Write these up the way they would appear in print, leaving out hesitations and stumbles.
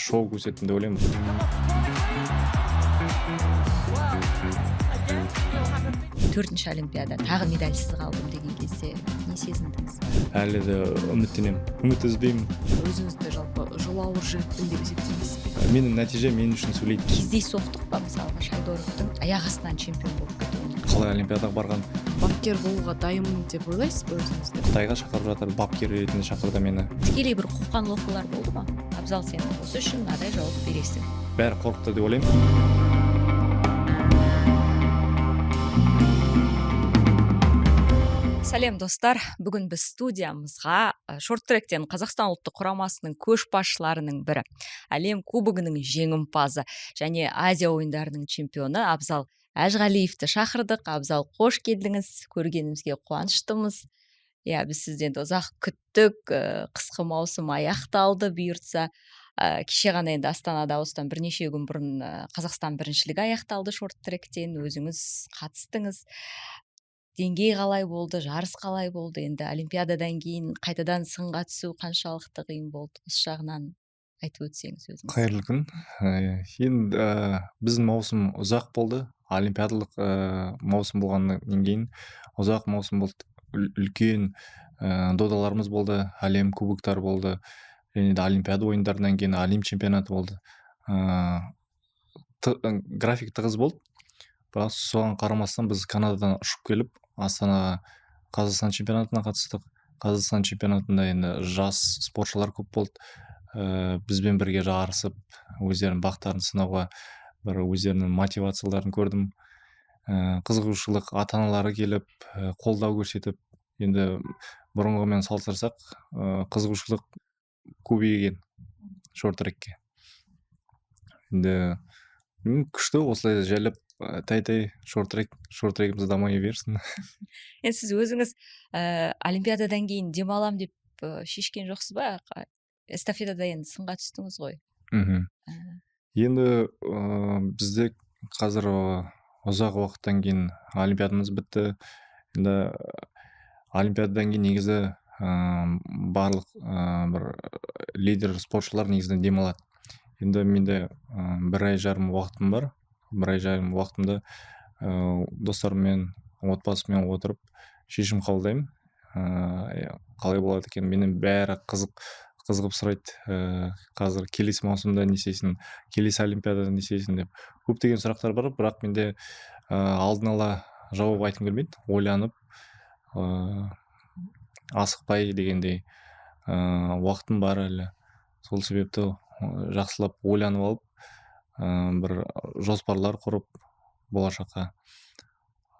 Шоу көрсеттім деп ойлаймын. Төртінші олимпиада, тағы медальсіз қалдым деген кезде не сезіндіңіз? Әлі де үміттенемін, үміт үзбеймін. Өзіңізді жалпы жолауыр жігітпін деп есептейсіз бе? Менің нәтижем мен үшін сөйлейді. Кездейсоқтық па, мысалға, Шайдоровтың аяқ астынан чемпион болып кетуі? Қалай олимпиадаға барған? Бапкер болуға дайынмын деп ойлайсыз ба өзіңізді? Қытайға шақырып жатыр, бапкер ретінде шақырды мені. Тікелей бір қоқан лоқылар болды ма? Абзал, сен осы үшін мынадай жауап бересің. Бәрі қорықты деп ойлаймын. Сәлем, достар! Бүгін біз студиямызға шорт-тректен Қазақстан ұлттық құрамасының көшбасшыларының бірі, әлем кубогының жеңімпазы және Азия ойындарының чемпионы Абзал Әжіғалиевті шақырдық. Абзал, қош келдіңіз, көргенімізге қуаныштымыз. Иә, біз сізді енді ұзақ күттік, қысқы маусым аяқталды бұйыртса. Кеше ғана енді Астанада, осыдан бірнеше күн бұрын, Қазақстан біріншілігі аяқталды шорт-тректен, өзіңіз қатыстыңыз. Деңгей қалай болды, жарыс қалай болды? Енді олимпиададан кейін қайтадан сынға түсу қаншалықты қиын болды? Осы жағынан айтып өтсеңіз өзіңіз. Қайырлы күн. Енді біздің маусым ұзақ болды. Олимпиадалық маусым болғаннан кейін ұзақ маусым болды. Үлкен додаларымыз болды, әлем кубоктары болды, және де олимпиада ойындарынан кейін әлем чемпионаты болды. График тығыз болды. Бірақ соған қарамастан біз Канададан ұшып келіп Астанаға Қазақстан чемпионатына қатыстық. Қазақстан чемпионатында енді жас спортшылар көп болды. Бізбен бірге жарысып, өздерінің бақтарын сынауға, бір өздерінің мотивацияларын көрдім. Қызығушылық, ата-аналары келіп, қолдау көрсетіп, енді бұрынғымен салыстырсақ, қызығушылық көбейген шорт-трекке. Енді күшті осылай жайлап, тай-тай шорт-трекіміз дамай берсін. Енді сіз өзіңіз олимпиададан кейін демалам деп шешкен жоқсыз ба? Эстафетада енді сынға түстіңіз ғой. Енді бізде қазір ұзақ уақыттан кейін олимпиадамыз бітті. Енді олимпиададан кейін негізі барлық бір лидер спортшылар негізінен демалады. Енді менде бір ай жарым уақытым бар. Бір ай жарым уақытымда достарыммен, отбасыммен отырып шешім қабылдаймын. Қалай болады екен, менен бәрі қызығып сұрайды. Қазір келесі маусымда не істейсің, келесі олимпиадада не істейсің деп көптеген сұрақтар бар, бірақ менде алдын ала жауап айтқым келмейді. Ойланып, асықпай дегендей, уақытым бар әлі. Сол себепті жақсылап ойланып алып, бір жоспарлар құрып болашаққа.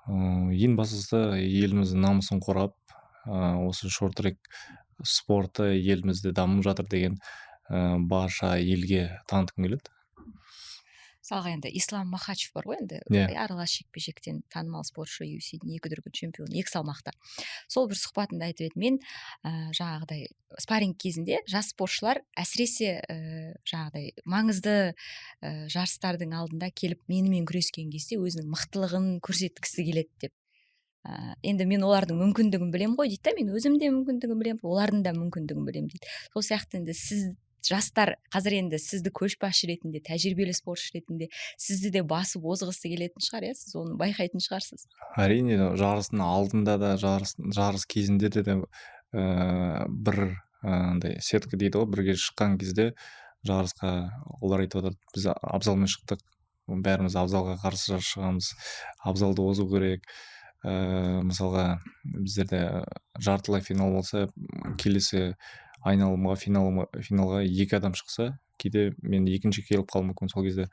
Ең бастысы еліміздің намысын қорғап, осы шорт-трек спорты елімізде дамып жатыр деген, барша елге танытқым келеді. Мысалға енді Ислам Махачев бар ғой енді, аралас жекпе-жектен танымал спортшы, ю эф си-дің екі дүркін чемпионы, екі салмақта. Сол бір сұхбатында айтып еді, мен жаңағыдай спарринг кезінде жас спортшылар әсіресе, жаңағыдай маңызды жарыстардың алдында келіп менімен күрескен кезде өзінің мықтылығын көрсеткісі келеді деп. Енді мен олардың мүмкіндігін білем ғой дейді да, мен өзім де мүмкіндігін білем, олардың да мүмкіндігін білем дейді. Сол сияқты енді сіз жастар қазір енді сізді көшбасшы ретінде, тәжірибелі спортшы ретінде сізді де басып озғысы келетін шығар, иә, сіз оны байқайтын шығарсыз. Әрине, жарыстың алдында да, жарыс кезінде де, бір, андай сетка дейді ғой, бірге шыққан кезде жарысқа олар айтып отырды, біз Абзалмен шықтық, бәріміз Абзалға қарсы шығамыз, Абзалды озу керек. Мысалға, біздерде жартылай финал болса, келесі айналымға, финалға екі адам шықса, кейде мен екінші келіп қалуым мүмкін. Сол кезде,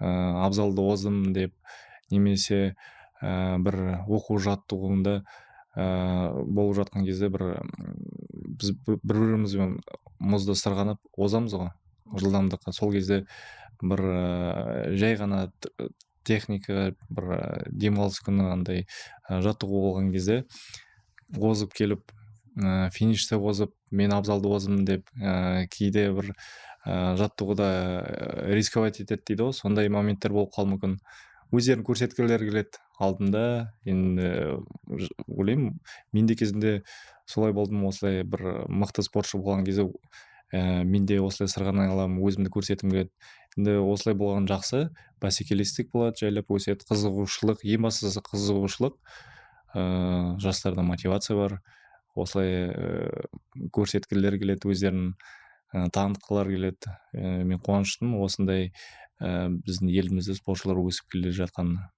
Абзалды оздым деп, немесе, бір оқу жаттығуында, болып жатқан кезде біз бір-бірімізбен мұзды сырғанап озамыз ғой жылдамдыққа. Сол кезде бір, жай ғана техника, бір, демалыс күні андай, жаттығу болған кезде озып келіп, финиште озып, мен Абзалды оздым деп, кейде бір, жаттығуда, рисковать етеді дейді ғой, сондай моменттер болып қалуы мүмкін. Өздерін көрсеткілері келеді алдында. Енді ойлаймын, мен де кезінде солай болдым, осылай бір мықты спортшы болған кезде Мен де осылай сырғанай аламын, өзімді көрсеткім келеді. Енді осылай болған жақсы, бәсекелестік болады, жайлап өседі, қызығушылық, ең бастысы қызығушылық. Жастарда мотивация бар, осылай көрсеткілері келеді, өздерін танытқылары келеді. Мен қуаныштымын осындай біздің елімізде спортшылар өсіп келе жатқанына.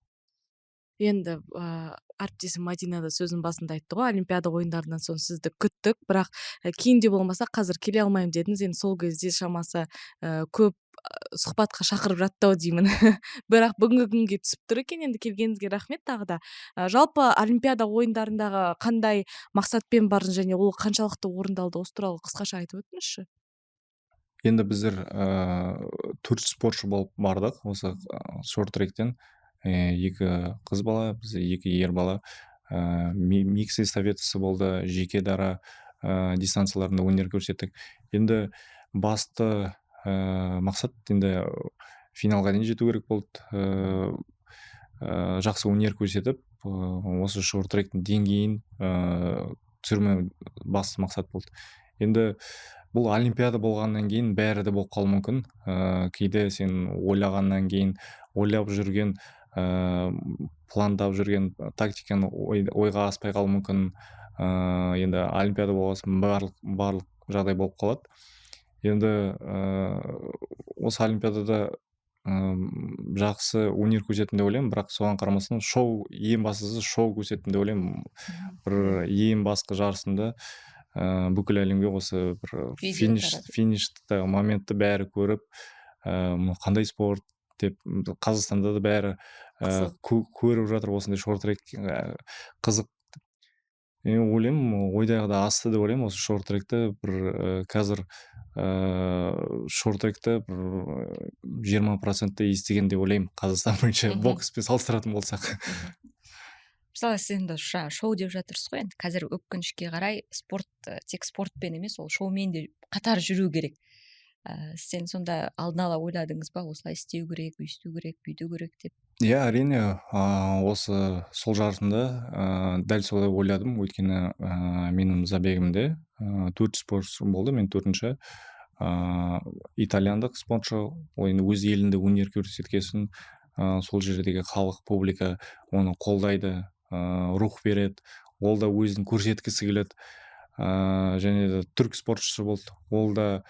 Енді әріптесім Мадина да сөзінің басында айтты ғой, Олимпиада ойындарынан соң сізді күттік, бірақ кейінде болмаса қазір келе алмаймын дедіңіз. Енді сол кезде шамасы көп сұхбатқа шақырып жатты ау деймін. Бірақ бүгінгі күнге түсіп тұр екен, енді келгеніңізге рахмет тағы да. Жалпы Олимпиада ойындарындағы қандай мақсатпен бардыңыз және ол қаншалықты орындалды, осы туралы қысқаша айтып өтіңізші. Енді біздер төрт спортшы болып бардық осы шорт-тректен. 2 қыз бала, біз 2 ер бала. Микс эстафетасы болды, жеке дара дистанцияларында өнер көрсеттік. Енді басты мақсат енді финалға дейін жету керек болды. Жақсы өнер көрсетіп, осы шорт-тректің деңгейін түсірмеу басты мақсат болды. Енді бұл олимпиада болғаннан кейін бәрі де болып қалуы мүмкін. Кейде сен ойлағаннан кейін, ойлап жүрген, пландап жүрген тактиканы ойға аспай қалуы мүмкін. Енді олимпиада болған соң барлық жағдай болып қалады. Енді осы олимпиадада жақсы өнер көрсеттім деп ойлаймын, бірақ соған қарамастан шоу, ең бастысы шоу көрсеттім деп ойлаймын. Бір ең басқы жарысымда бүкіл әлемге осы бір Видео таратып. фиништағы моментті бәрі көріп, мынау қандай спорт деп, Қазақстанда да бәрі Қызық. көріп жатыр осындай шорт-трек, қызық. Мен ойлаймын, ойдағыда асты деп ойлаймын осы шорт-тректі. Бір қазір шорт-тректі бір 20% естіген деп ойлаймын Қазақстан бойынша, бокспен салыстыратын болсақ. Мысалы, сіз енді шоу деп жатырсыз ғой, енді қазір өкінішке қарай спорт тек спортпен емес, ол шоумен де қатар жүру керек. Сен сонда алдын ала ойладыңыз ба, осылай істеу керек, өйсту керек, бүйту керек деп? Иә, әрине, осы сол жарысымда дәл солай ойладым, өйткені менің забегімде 4 спортшы болды, мен төртінші. Итальяндық спортшы, ол енді өз елінде өнер көрсеткесін, сол жердегі халық, публика оны қолдайды, рух береді, ол да өзін көрсеткісі келеді. Және де түрік спортшысы болды, ол да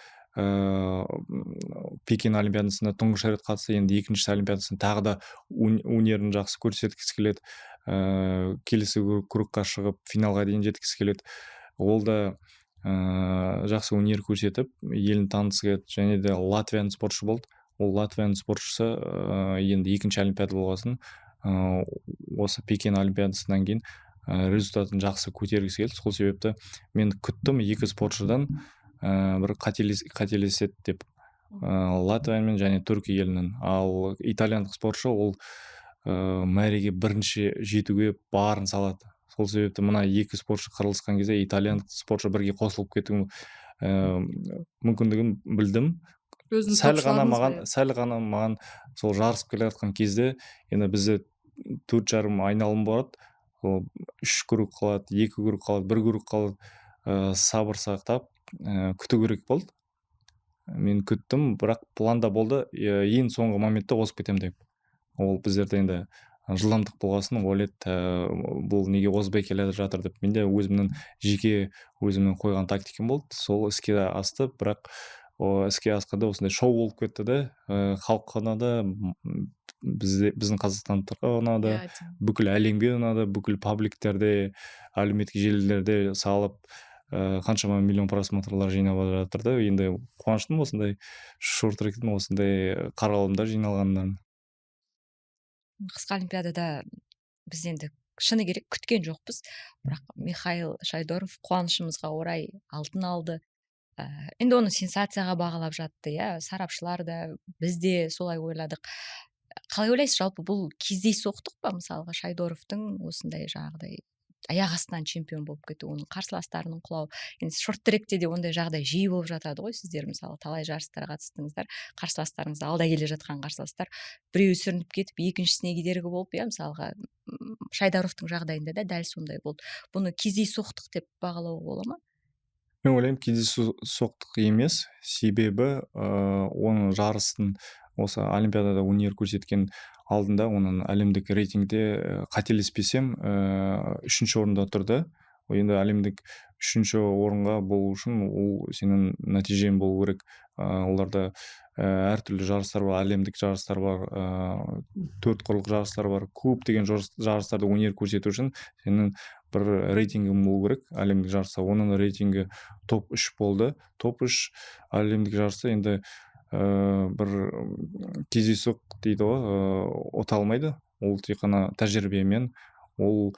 Пекин олимпиадасына тұңғыш рет қатысты, енді екінші олимпиадасында тағы да өнерін жақсы көрсеткісі келеді, келесі кругқа шығып финалға дейін жеткісі келеді. Ол да жақсы өнер көрсетіп елін танытқысы келеді. Және де Латвияның спортшы болды, ол Латвияның спортшысы, енді екінші олимпиада болғасын, осы Пекин олимпиадасынан кейін результатын жақсы көтергісі келді. Сол себепті мен күттім екі спортшыдан бір қателеседі деп, Латвия мен және Түркия елінен. Ал итальяндық спортшы ол мәреге бірінші жетуге барын салады. Сол себепті мына екі спортшы қырылысқан кезде итальяндық спортшы бірге қосылып кету мүмкіндігін білдім. Өзінің Сәл ғана топшыладыңыз маған, ғой, иә? сәл ғана маған сол жарысып келе жатқан кезде, енді бізде 4,5 айналым болады, ол 3 круг қалады, 2 круг қалады, 1 круг қалады. Сабыр сақтап, күту керек болды. Мен күттім, бірақ планда болды, ең соңғы моментте озып кетемін деп. Ол біздерде енді жылдамдық болғасын ойлайды, бұл неге озбай келе жатыр деп. Менде өзімнің жеке өзімнің қойған тактикам болды, сол іске асты, бірақ іске асқанда осындай шоу болып кетті де, халыққа ұнады, біздің қазақстандықтарға ұнады, бүкіл әлемге ұнады, бүкіл пабликтерде, әлеуметтік желілерде салып, қаншама миллион просмотрлар жинап жатыр да. Енді қуаныштымын осындай шорт-тректің осындай қаралымдар жиналғанынан. Қысқы олимпиадада біз енді шыны керек күткен жоқпыз, бірақ Михаил Шайдоров қуанышымызға орай алтын алды. Енді оны сенсацияға бағалап жатты, иә, сарапшылар да, біз де солай ойладық. Қалай ойлайсыз, жалпы бұл кездейсоқтық па, мысалға Шайдоровтың осындай жаңағыдай аяқ астынан чемпион болып кетуі, оның қарсыластарының құлауы? Енді шорт-тректе де ондай жағдай жиі болып жатады ғой. Сіздер мысалы талай жарыстарға қатыстыңыздар, қарсыластарыңыз алда келе жатқан қарсыластар біреуі сүрініп кетіп, екіншісіне кедергі болып, иә, мысалға, Шайдаровтың жағдайында да дәл сондай болды. Бұны кездейсоқтық деп бағалауға бола ма? Мен ойлаймын, кездейсоқтық емес, себебі оның жарыстың, осы олимпиадада өнер көрсеткен алдында оның әлемдік рейтингде, қателеспесем, үшінші орында тұрды. Енді әлемдік үшінші орынға болу үшін ол сенің нәтижең болу керек. Оларда әртүрлі жарыстар бар, әлемдік жарыстар бар, төрт құрлық жарыстар бар. Көптеген жарыстарда өнер көрсету үшін сенің бір рейтингің болу керек әлемдік жарыста. Оның рейтингі топ 3 болды. Топ 3 әлемдік жарыста енді бір кездейсоқ дейді ғой, ұта алмайды. Ол тек қана тәжірибемен. Ол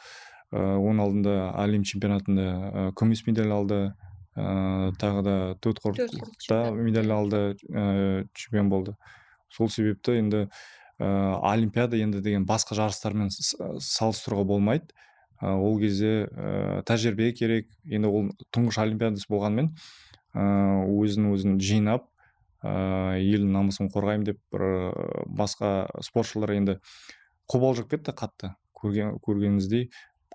оның алдында әлем чемпионатында күміс медаль алды, тағы да төрт құрлықта медаль алды, чемпион болды. Сол себепті енді олимпиада енді деген басқа жарыстармен салыстыруға болмайды. Ол кезде тәжірибе керек. Енді ол тұңғыш олимпиадасы болғанымен, өзін жинап, елдің намысын қорғаймын деп, бір басқа спортшылар енді қобалжып кетті қатты. Көргеніңіздей,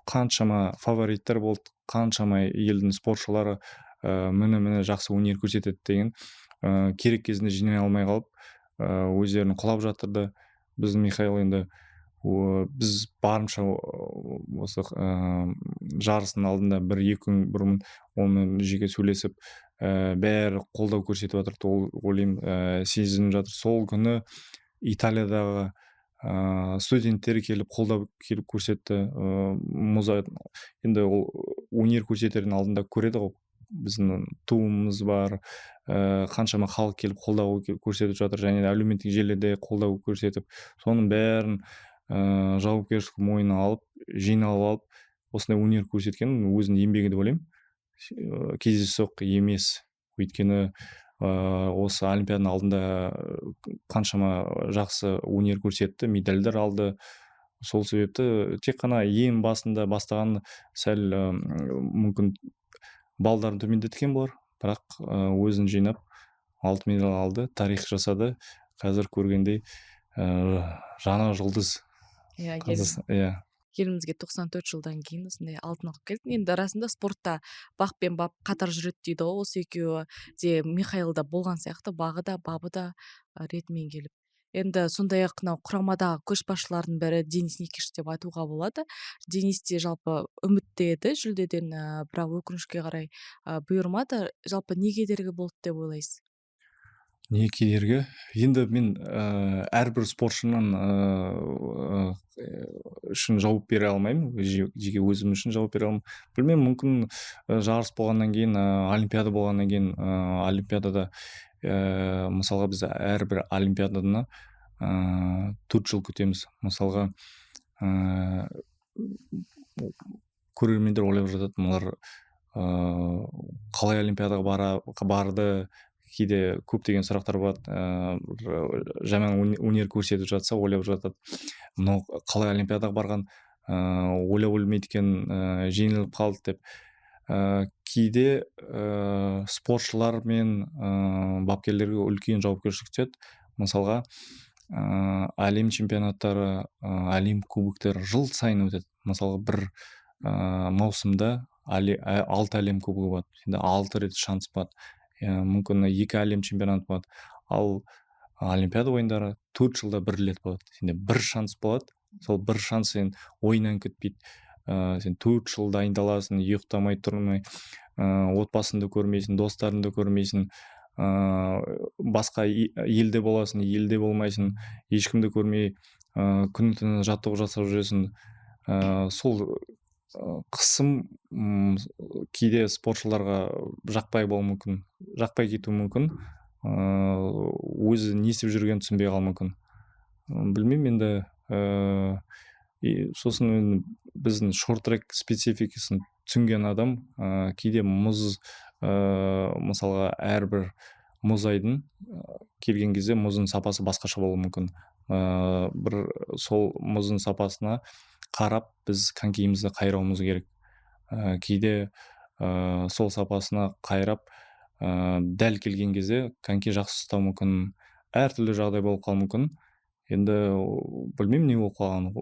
қаншама фавориттер болды, қаншама елдің спортшылары міне жақсы өнер көрсетеді деген, керек кезінде жинай алмай қалып, өздерін құлап жатырды. Біздің Михаил енді, біз барынша осы жарыстың алдында 1-2 күн бұрын онымен жеке сөйлесіп, бәрі қолдау көрсетіп жатыр. Ол, ойлаймын, сезініп жатыр. Сол күні Италиядағы студенттер келіп қолдау келіп көрсетті. Мұз енді ол өнер көрсетердің алдында көреді ғой, біздің туымыз бар, қаншама халық келіп қолдау көрсетіп жатыр және әлеуметтік желіде қолдау көрсетіп, соның бәрін жауапкершілік мойнына алып, жиналып алып, осындай өнер көрсеткен өзінің еңбегі деп ойлаймын. Кездейсоқ емес, өйткені осы олимпиаданың алдында қаншама жақсы өнер көрсетті, медальдар алды. Сол себепті тек қана ең басында бастаған сәл мүмкін балдарын төмендеткен болар, бірақ өзін жинап алтын медаль алды, тарих жасады. Қазір көргендей, жаңа жұлдыз. Иә. Қазақстан, иә. Елімізге 94 жылдан кейін осындай алтын алып келді. Енді расында спортта бақ пен бап қатар жүреді дейді ғой. Осы екеуі де Михаилда болған сияқты, бағы да, бабы да ретімен келіп. Енді сондай ақ мынау құрамадағы көшбасшылардың бірі Денис Никиш деп айтуға болады. Денис те жалпы үмітті еді жүлдеден, бірақ өкінішке қарай бұйырмады. Жалпы не кедергі болды деп ойлайсыз? Не кедергі? Енді мен әрбір спортшының үшін жауап бере алмаймын, жеке өзім үшін жауап бере алмаймын. Білмеймін, мүмкін, жарыс болғаннан кейін, олимпиада болғаннан кейін, олимпиадада, мысалға, біз әрбір олимпиаданы 4 жыл күтеміз. Мысалға, көрермендер ойлап жатады, мыналар қалай олимпиадаға барды. Кейде көптеген сұрақтар болады. Бір жаман өнер көрсетіп жатса, ойлап жатады, мынау қалай олимпиадаға барған, ойлап өлмейді екен, жеңіліп қалды деп. Кейде спортшылар мен бапкерлерге үлкен жауапкершілік түседі. Мысалға, әлем чемпионаттары, әлем кубоктары жыл сайын өтеді. Мысалға, бір маусымда 6 әлем кубогы болады, енді 6 рет шанс болады. Мүмкін 2 әлем чемпионаты болады. Ал олимпиада ойындары 4 жылда бір рет болады. Сенде бір шанс болады, сол бір шанс сен ойыннан кетпейді. Сен 4 жыл дайындаласың, ұйықтамай тұрмай, отбасыңды көрмейсің, достарыңды көрмейсің, басқа елде боласың, елде болмайсың, ешкімді көрмей, күні түні жаттығу жасап жүресің. Сол қысым кейде спортшыларға жақпай болуы мүмкін, жақпай кетуі мүмкін, өзі не істеп жүргенін түсінбей қалуы мүмкін. Білмеймін енді. Сосын енді біздің шорт-трек спецификасын түсінген адам, кейде мұз, мысалға, әрбір мұз айдын келген кезде мұздың сапасы басқаша болуы мүмкін. Бір сол мұздың сапасына қарап біз конькиімізді қайрауымыз керек. Кейде сол сапасына қайрап, дәл келген кезде коньки жақсы ұстауы мүмкін, әртүрлі жағдай болып қалуы мүмкін. Енді білмеймін, не болып қалғанын,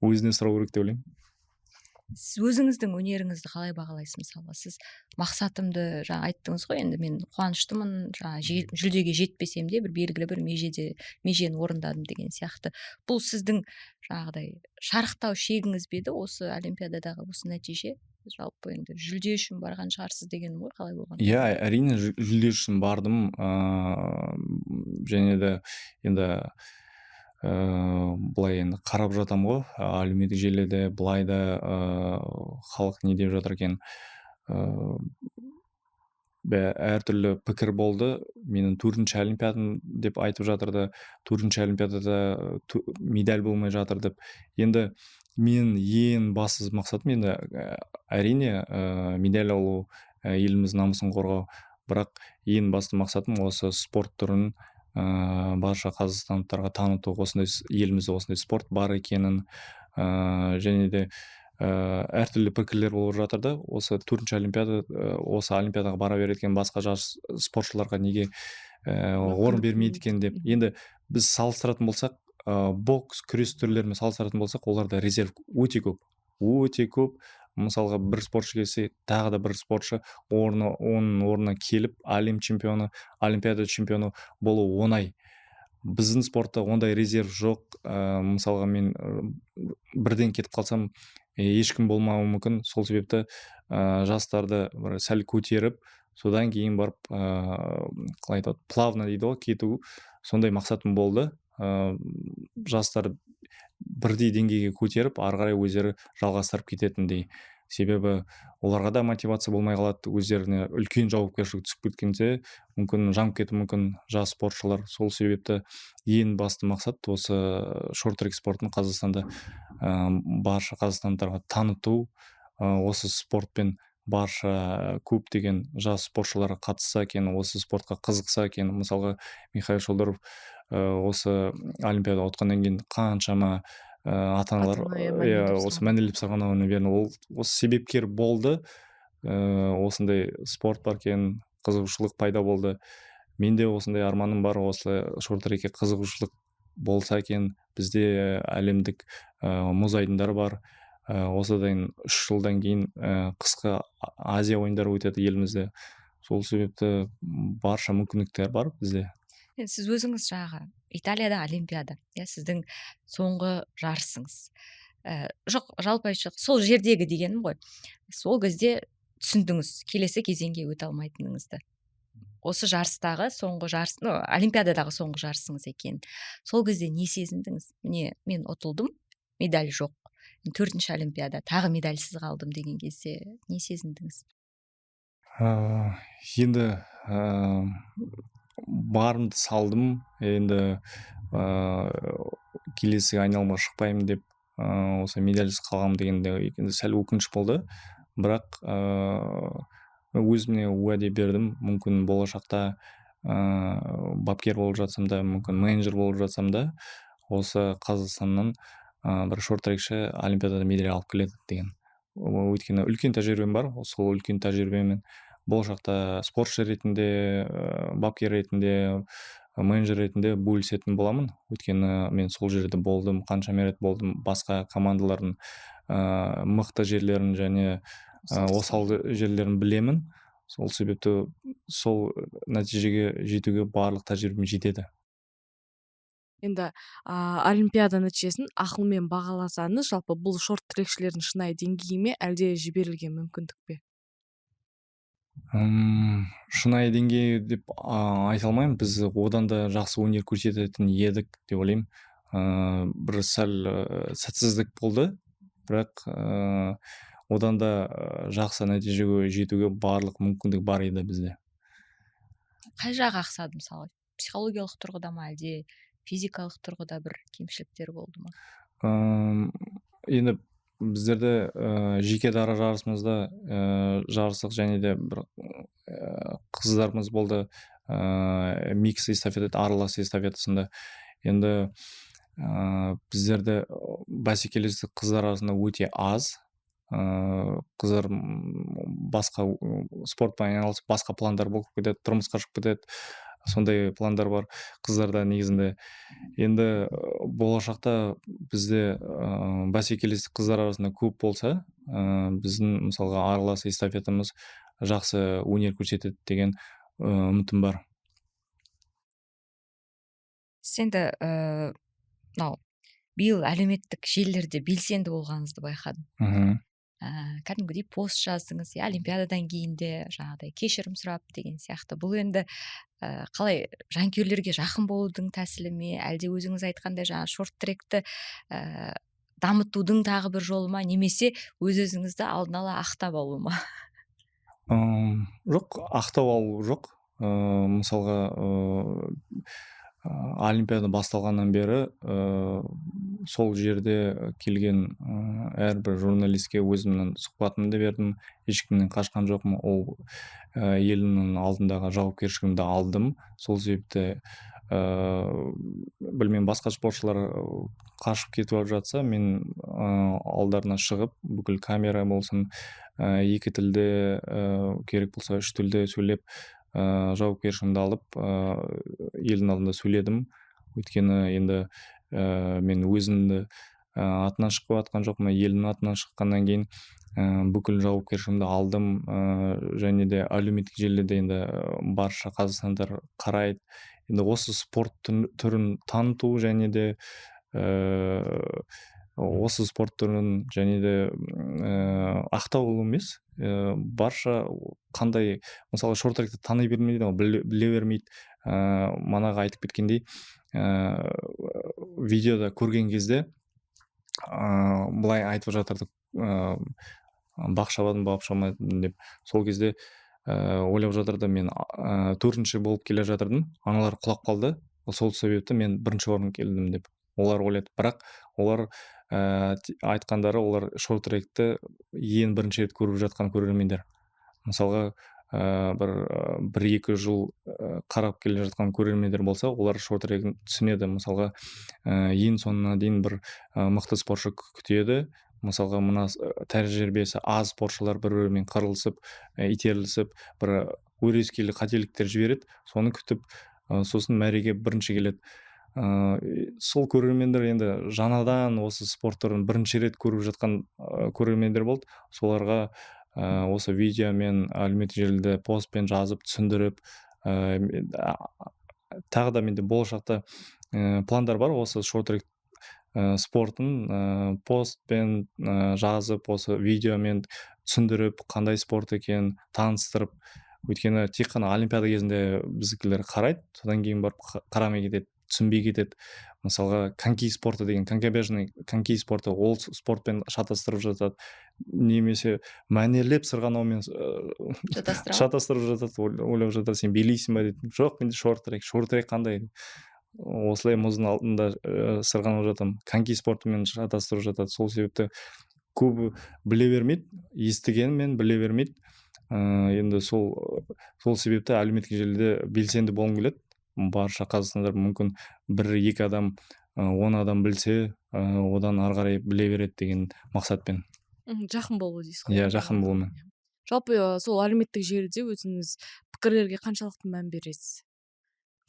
өзіне сұрау керек деп ойлаймын. Сіз өзіңіздің өнеріңізді қалай бағалайсыз? Мысалға, сіз мақсатымды жаңа айттыңыз ғой, енді мен қуаныштымын, жаңа жүлдеге жетпесем де, бір белгілі бір межені орындадым деген сияқты. Бұл сіздің жаңағыдай шарықтау шегіңіз бе еді, осы олимпиададағы осы нәтиже? Жалпы енді жүлде үшін барған шығарсыз дегенім ғой, қалай болған? Иә, әрине, жүлде үшін бардым. Және де енді былай енді қарап жатамын ғой әлеуметтік желіде, былай да, халық не деп жатыр екен. Әртүрлі пікір болды. Менің төртінші олимпиадам деп айтып жатырды, төртінші олимпиадада медаль болмай жатыр деп. Енді менің ең басты мақсатым енді, әрине, медаль алу, еліміздің намысын қорғау. Бірақ ең басты мақсатым осы спорт түрін барша қазақстандықтарға таныту, осындай елімізде осындай спорт бар екенін. Және де әртүрлі пікірлер болып жатыр да, осы төртінші олимпиада, осы олимпиадаға бара береді екен, басқа жас спортшыларға неге орын бермейді екен деп. Енді біз салыстыратын болсақ, бокс, күрес түрлерімен салыстыратын болсақ, оларда резерв өте көп, өте көп. Мысалға, бір спортшы келсе, тағы да бір спортшы оның орнына келіп, әлем чемпионы, олимпиада чемпионы болу оңай. Біздің спортта ондай резерв жоқ. Мысалға, мен бірден кетіп қалсам, ешкім болмауы мүмкін. Сол себепті жастарды бір сәл көтеріп, содан кейін барып, қалай айтады, плавно дейді ғой, кету, сондай мақсатым болды. Жастар бірдей деңгейге көтеріп, ары қарай өздері жалғастырып кететіндей. Себебі оларға да мотивация болмай қалады, өздеріне үлкен жауапкершілік түсіп кеткенде, мүмкін, жанып кетуі мүмкін жас спортшылар. Сол себепті ең басты мақсат осы шорт-трек спортын Қазақстанда барша қазақстандықтарға таныту, осы спортпен барша көптеген жас спортшылар қатысса екен, осы спортқа қызықса екен. Мысалға, Михаил Шолдыров осы олимпиада ұтқаннан кейін қаншама ата аналар иә, осы мәнерлеп сырғанауына берді. Ол осы себепкер болды, осындай спорт бар екен, қызығушылық пайда болды. Менде осындай арманым бар, осы шорт-трекке қызығушылық болса екен. Бізде әлемдік мұз айдындары бар. Осыдан 3 жылдан кейін қысқы Азия ойындары өтеді елімізде. Сол себепті барша мүмкіндіктер бар бізде. Енді сіз өзіңіз жаңағы Италияда олимпиада, иә, сіздің соңғы жарысыңыз, жоқ, жалпы айтсақ, сол жердегі дегенім ғой. Сол кезде түсіндіңіз келесі кезеңге өте алмайтыныңызды, осы жарыстағы соңғы жарыс, ну, олимпиададағы соңғы жарысыңыз екен. Сол кезде не сезіндіңіз? Міне, мен ұтылдым, медаль жоқ, төртінші олимпиада, тағы медальсіз қалдым деген кезде не сезіндіңіз? Енді барымды салдым. Енді келесі айналымға шықпаймын деп, осы медальсіз қалғанмын дегенде енді сәл өкініш болды. Бірақ өзіме уәде бердім: мүмкін, болашақта бапкер болып жатсам да, мүмкін, менеджер болып жатсам да, осы Қазақстаннан бір шорт-трекші олимпиадада медаль алып келеді деген. Өйткені үлкен тәжірибем бар. Сол үлкен тәжірибемен болашақта спортшы ретінде, бапкер ретінде, менеджер ретінде бөлісетін боламын. Өйткені мен сол жерде болдым, қаншама рет болдым, басқа командалардың мықты жерлерін және осал жерлерін білемін. Сол себепті сол нәтижеге жетуге барлық тәжірибем жетеді. Енді олимпиада нәтижесін ақылмен бағаласаңыз, жалпы бұл шорт трекшілердің шынайы деңгейі ме, әлде жіберілген мүмкіндік пе? Шынайы деңгей деп айта алмаймын. Біз одан да жақсы өнер көрсететін едік деп ойлаймын. Бір сәл сәтсіздік болды, бірақ одан да жақсы нәтижеге жетуге барлық мүмкіндік бар еді бізде. Қай жағы ақсады, мысалы, психологиялық тұрғыда ма, әлде физикалық тұрғыда бір кемшіліктер болды ма? Енді біздерде жеке дара жарысымызда жарыстық және де бір қыздарымыз болды, микс эстафета, аралас эстафетасында. Енді біздерде бәсекелестік қыздар арасында өте аз. Қыздар басқа спортпен айналысып, басқа пландар болып кетеді, тұрмысқа шығып кетеді. Сондай пландар бар қыздарда негізінде. Енді болашақта бізде бәсекелестік қыздар арасында көп болса, біздің, мысалға, аралас эстафетамыз жақсы өнер көрсетеді деген үмітім бар. Сіз енді мынау биыл әлеуметтік желілерде белсенді болғаныңызды байқадым. Кәдімгідей пост жаздыңыз, иә, олимпиададан кейін де жаңағыдай кешірім сұрап деген сияқты. Бұл енді қалай, жанкүйерлерге жақын болудың тәсілі ме, әлде өзіңіз айтқандай жаңа шорт тректі дамытудың тағы бір жолы ма, немесе өз өзіңізді алдын ала ақтап алу ма? Жоқ, ақтап алу жоқ. Мысалға, олимпиада басталғаннан бері сол жерде келген әрбір журналистке өзімнің сұхбатымды бердім, ешкімнен қашқан жоқпын. Ол елімнің алдындағы жауапкершілігімді алдым. Сол себепті білмеймін, басқа спортшылар қашып кетіп алып жатса, мен алдарына шығып, бүкіл камера болсын, екі тілде, керек болса үш тілде сөйлеп, жауапкершілігімді алып, елдің алдында сөйледім. Өйткені енді мен өзімді атынан шығып жатқан жоқпын, елдің атынан шыққаннан кейін бүкіл жауапкершілігімді алдым. Және де әлеуметтік желіде енді барша қазақстандықтар қарайды. Енді осы спорт түрін таныту және де осы спорт түрін және де ақтау емес, барша қандай, мысалы, шорт тректі тани бермейді ғой, біле бермейді. Манағы айтып кеткендей, видеода көрген кезде былай айтып жатырды: «Бақ шабадым, бап шабамадым» деп. Сол кезде ойлап жатырды, мен төртінші болып келе жатырдым, аналар құлап қалды, сол себепті мен бірінші орын келдім деп олар ойлайды. Бірақ олар айтқандары, олар шорт тректі ең бірінші рет көріп жатқан көрермендер. Мысалға, бір екі жыл қарап келе жатқан көрермендер болса, олар шорт трегін түсінеді. Мысалға, ең соңына дейін бір мықты спортшы күтеді. Мысалға, мына тәжірибесі аз спортшылар бір бірімен қырылысып, итерілісіп, бір өрескел қателіктер жібереді, соны күтіп, сосын мәреге бірінші келеді. Сол көрермендер енді жаңадан осы спорт түрін бірінші рет көріп жатқан көрермендер болды. Соларға осы видеомен, әлеуметтік желіде постпен жазып, түсіндіріп, тағы да менде болашақта пландар бар осы шорт трек спортын постпен жазып, осы видеомен түсіндіріп, қандай спорт екенін таныстырып. Өйткені тек қана олимпиада кезінде біздікілер қарайды, содан кейін барып қарамай кетеді, түсінбей кетеді. Мысалға, коньки спорты деген, конькобежный коньки спорты, ол спортпен шатастырып жатады немесе мәнерлеп сырғанаумен шатастырып жатады. Ойлап жатады: «Сен билейсің ба?» — дейді. «Жоқ, менде шорт трек». «Шорт трек қандай?» «Осылай мұздың алдында сырғанап жатамын». Коньки спортымен шатастырып жатады. Сол себепті көбі біле бермейді, естігенімен біле бермейді. Енді сол себепті әлеуметтік желіде белсенді болғым келеді. Барша қазақстандар, мүмкін, бір екі адам, 10 адам білсе, одан ары қарай біле береді деген мақсатпен. Жақын болу дейсіз ғой. Иә, жақын болумен. Жалпы, сол әлеуметтік желіде өзіңіз пікірлерге қаншалықты мән бересіз?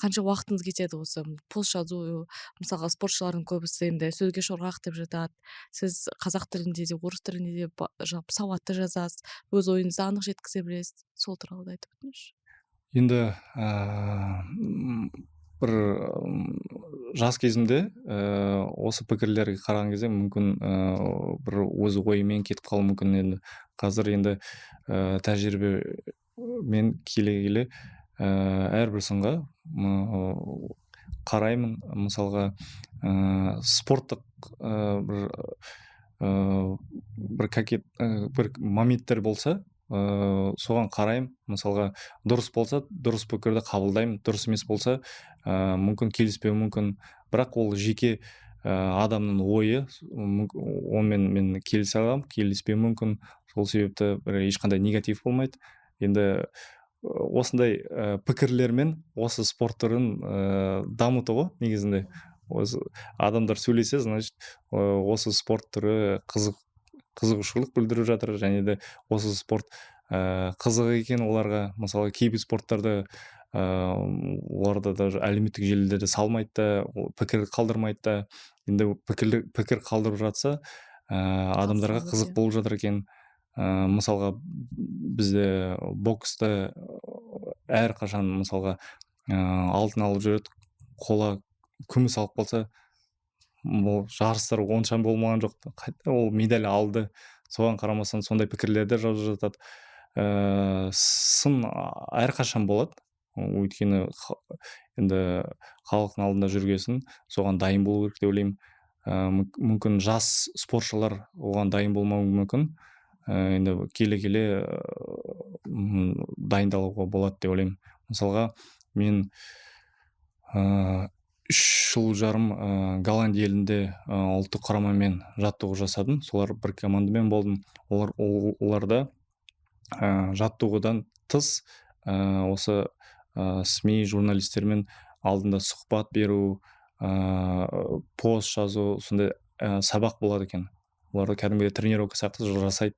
Қанша уақытыңыз кетеді осы пост жазу? Мысалға, спортшылардың көбісі енді сөзге шорғақ деп жатады. Сіз қазақ тілінде де, орыс тілінде де жалпы сауатты жазасыз, өз ойыңызды анық жеткізе білесіз. Сол туралы да айтып өтіңізші. Енді бір жас кезімде осы пікірлерге қараған кезде, мүмкін, бір өз ойымен кетіп қалуы мүмкін. Енді қазір енді тәжірибемен келе келе әрбір сынға қараймын. Мысалға, спорттық бір бір моменттер болса, соған қараймын. Мысалға, дұрыс болса, дұрыс пікірді қабылдаймын, дұрыс емес болса, мүмкін, келіспеуім мүмкін. Бірақ ол жеке адамның ойы, онымен мен келісе аламын, келіспеуім мүмкін. Сол себепті бір ешқандай негатив болмайды. Енді осындай пікірлермен осы спорт түрін дамыту ғой негізінде. Осы адамдар сөйлесе, значит, осы спорт түрі қызығушылық білдіріп жатыр және де осы спорт қызық екен оларға. Мысалы, кейбір спорттарды Оларда даже әлеуметтік желілерде салмайды да, пікір қалдырмайды да. Енді пікір қалдырып жатса, адамдарға қызық болып жатыр екен. Мысалға, бізде бокста әрқашан, мысалға, алтын алып жүреді, қола, күміс алып қалса, бұл жарыстар онша болмаған жоқ, ол медаль алды, соған қарамастан сондай пікірлерді жазып жатады. Сын әрқашан болады, өйткені енді халықтың алдында жүргесін, соған дайын болу керек деп ойлаймын. Мүмкін жас спортшылар оған дайын болмауы мүмкін. Енді келе келе дайындалуға болады деп ойлаймын. Мысалға, мен 3 жыл жарым Голландия елінде ұлттық құрамамен жаттығу жасадым, солар бір командамен болдым. Оларда жаттығудан тыс осы СМИ журналистермен алдында сұхбат беру, пост жазу, сондай сабақ болады екен. Олар кәдімгідей тренировка сияқты жасайды.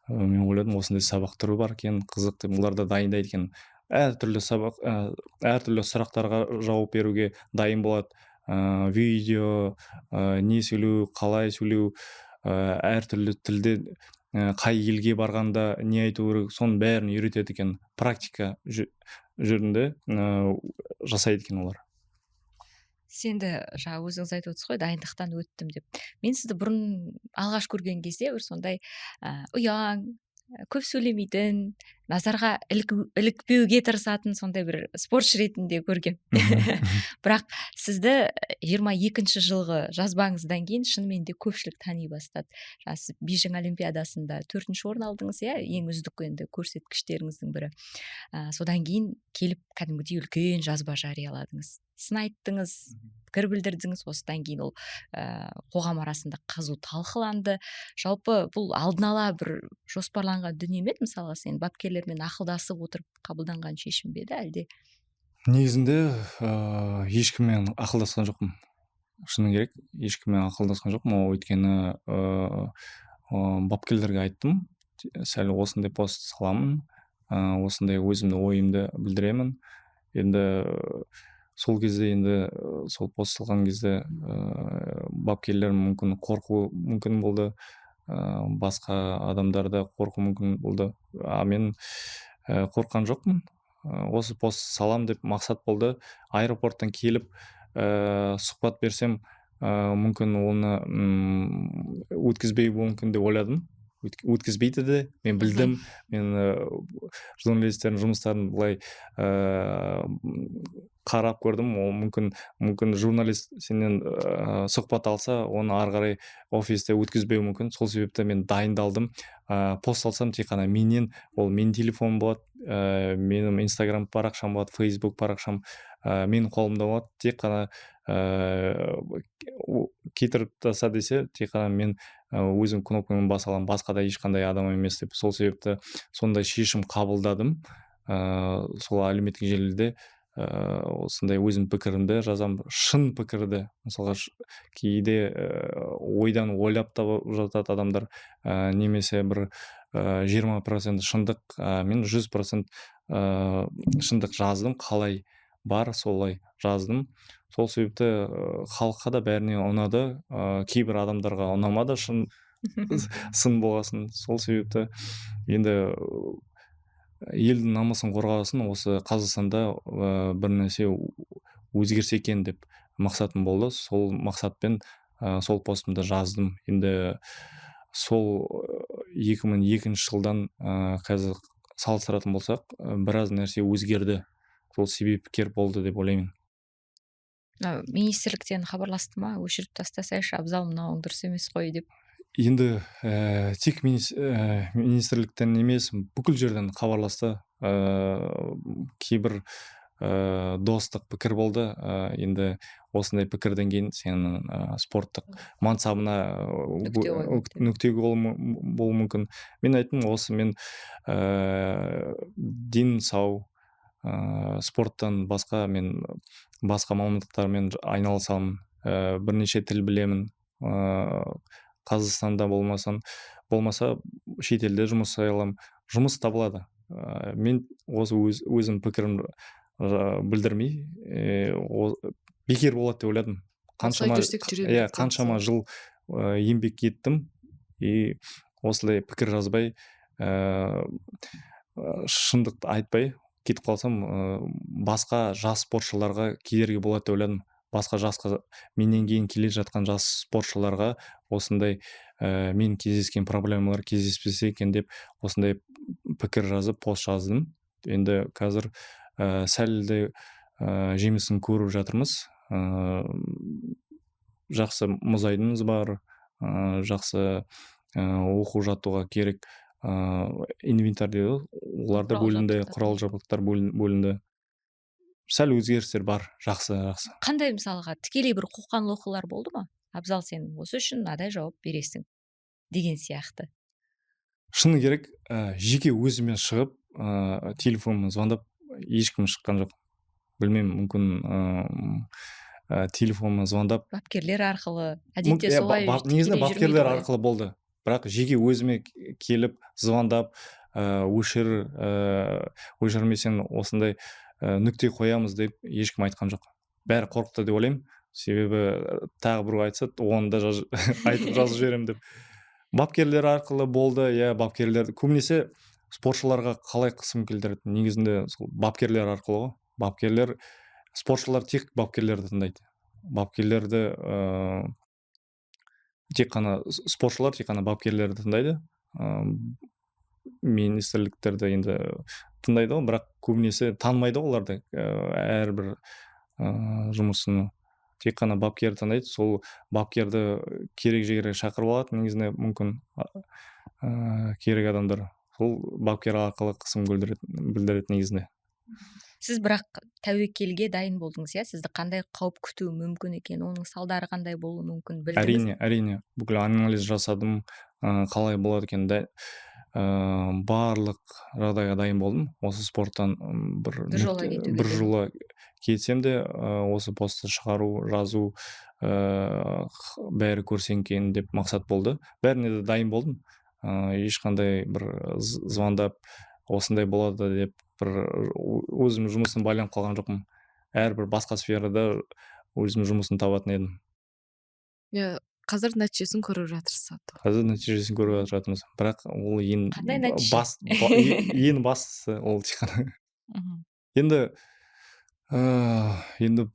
Мен ойладым, осындай сабақ түрі бар екен, қызық деп. Олар да дайындайды екен әртүрлі сабақ, әртүрлі сұрақтарға жауап беруге дайын болады, видео, не сөйлеу, қалай сөйлеу, әртүрлі тілде, қай елге барғанда не айту керек, соның бәрін үйретеді екен. Практика жүзінде жасайды екен олар. Сіз енді жаңа өзіңіз айтып отырсыз ғой, дайындықтан өттім деп. Мен сізді бұрын алғаш көрген кезде бір сондай ұяң, көп сөйлемейтін, назарға ілікпеуге тырысатын сондай бір спортшы ретінде көргем. Бірақ сізді 22 жылғы жазбаңыздан кейін шынымен де көпшілік тани бастады. Жаңа сіз Бейжің олимпиадасында төртінші орын алдыңыз, иә, ең үздік енді көрсеткіштеріңіздің бірі. Содан кейін келіп кәдімгідей үлкен жазба жарияладыңыз, сын айттыңыз, пікір білдірдіңіз. Осыдан кейін ол қоғам арасында қызу талқыланды. Жалпы, бұл алдын ала бір жоспарланған дүние ме еді? Мысалға, сен бапкерлермен ақылдасып отырып қабылданған шешім бе еді әлде? Негізінде ешкіммен ақылдасқан жоқпын, шыны керек, ешкіммен ақылдасқан жоқпын. Ол өйткені бапкерлерге айттым, сәл осындай пост саламын, осындай өзімнің ойымды білдіремін. Енді сол кезде, енді сол пост салған кезде бапкерлер мүмкін қорқу мүмкін болды, басқа адамдар да қорқу мүмкін болды, а мен қорыққан жоқпын. Осы пост салам деп мақсат болды. Аэропорттан келіп сұхбат берсем, мүмкін оны өткізбеуі мүмкін деп ойладым. Өткізбейді де, мен білдім. Мен журналистердің жұмыстарын былай қарап көрдім. Ол мүмкін журналист сенен сұхбат алса, оны ары қарай офисте өткізбеуі мүмкін. Сол себепті мен дайындалдым. Пост салсам, тек қана менен, ол менің телефоным болады, менің Инстаграм парақшам болады, Фейсбук парақшам менің қолымда болады. Тек қана кетіріп таста десе, тек қана мен өзім кнопканы баса аламын, басқа да ешқандай адам емес деп. Сол себепті сондай шешім қабылдадым. Сол әлеуметтік желіде осындай өзім пікірімді жазамын, шын пікірді. Мысалға, кейде ойдан ойлап тауып жатады адамдар, немесе бір 20% шындық, мен 100% шындық жаздым, қалай бар, солай жаздым. Сол себепті халыққа да, бәріне ұнады. Кейбір адамдарға ұнамады, шын сын болғасын. Сол себепті енді елдің намысын қорғасын, осы Қазақстанда бір нәрсе өзгерсе екен деп мақсатым болды. Сол мақсатпен сол постымды жаздым. Енді сол 2002 жылдан қазір салыстыратын болсақ, біраз нәрсе өзгерді. Сол себепкер болды деп ойлаймын. Министрліктен хабарласты ма, өшіріп тастасайшы, Абзал, мынауың дұрыс емес қой деп? Енді тек министрліктен емес, бүкіл жерден хабарласты. Кейбір достық пікір болды. Енді осындай пікірден кейін сенің спорттық мансабына нүкте болуы мүмкін. Мен айттым, осы мен ден сау, спорттан басқа мен басқа мамандықтармен айналысамын, бірнеше тіл білемін, Қазақстанда болмаса, шетелде жұмыс жасай аламын, жұмыс табылады. Мен осы өзім пікірім Білдірмей, бекер болады деп ойладым. Қаншама, жүрсек, жүре иә, берейік деп. Қаншама жыл еңбек еттім и осылай пікір жазбай, шындықты айтпай кетіп қалсам, басқа жас спортшыларға кедергі болады деп ойладым. Басқа жасқа, менен кейін келе жатқан жас спортшыларға осындай мен кездескен проблемалар кездеспесе екен деп, осындай пікір жазып, пост жаздым. Енді қазір сәл де жемісін көріп жатырмыз. Жақсы мұз айдынымыз бар, жақсы оқу жаттығуға керек инвентарь дейді ғой, олар да Құрал бөлінді. Жабдықтар. Құрал жабдықтар бөлінді. Сәл өзгерістер бар, жақсы, жақсы. Қандай, мысалға, тікелей бір қоқан лоқылар болды ма? «Абзал, сен осы үшін мынадай жауап бересің» деген сияқты. Шыны керек, жеке өзіме шығып, телефонмен звондап ешкім шыққан жоқ. Білмеймін, мүмкін телефонмен звондап. Бапкерлер арқылы әдетте Иә, солай негізінде тікелей бапкерлер жүрмейді ғой. Арқылы болды, бірақ жеке өзіме келіп звондап, өшір, өшірмесең, осындай нүкте қоямыз деп ешкім айтқан жоқ. Бәрі қорықты деп ойлаймын, себебі тағы біреу айтса, оны да айтып, жазып жіберемін деп. Бапкерлер арқылы болды, иә. Бапкерлер көбінесе спортшыларға қалай қысым келтіреді? Негізінде сол бапкерлер арқылы ғой. Бапкерлер, спортшылар тек бапкерлерді тыңдайды. Бапкерлерді тек қана, спортшылар тек қана бапкерлерді тыңдайды. Министрліктерді енді тыңдайды ғой, бірақ көбінесе танымайды ғой оларды, әрбір жұмысын. Тек қана бапкер тыңдайды. Сол бапкерді керек жерге шақырып алады негізінде, мүмкін, керек адамдар сол бапкер арқылы қысым білдіреді негізінде. Сіз бірақ тәуекелге дайын болдыңыз, иә? Сізді қандай қауіп күтуі мүмкін екен, оның салдары қандай болуы мүмкін, білдіңіз. Әрине, әрине, бүкіл анализ жасадым, қалай болады екен да, барлық жағдайға дайын болдым. Осы спорттан бір Бір жола кетуге бір де. Жола кетсем де, осы постты шығару, жазу, бәрі көрсен екен деп мақсат болды. Бәріне де дайын болдым. Ешқандай бір звондап, осындай болады деп, бір өзім жұмысым байланып қалған жоқпын. Әрбір басқа сферада өзім жұмысын табатын едім. Иә, қазір нәтижесін көріп жатырсыз зато. Қазір нәтижесін көріп жатырмыз, бірақ ол ең Қандай нәтиже? Ең бастысы ол тек қана енді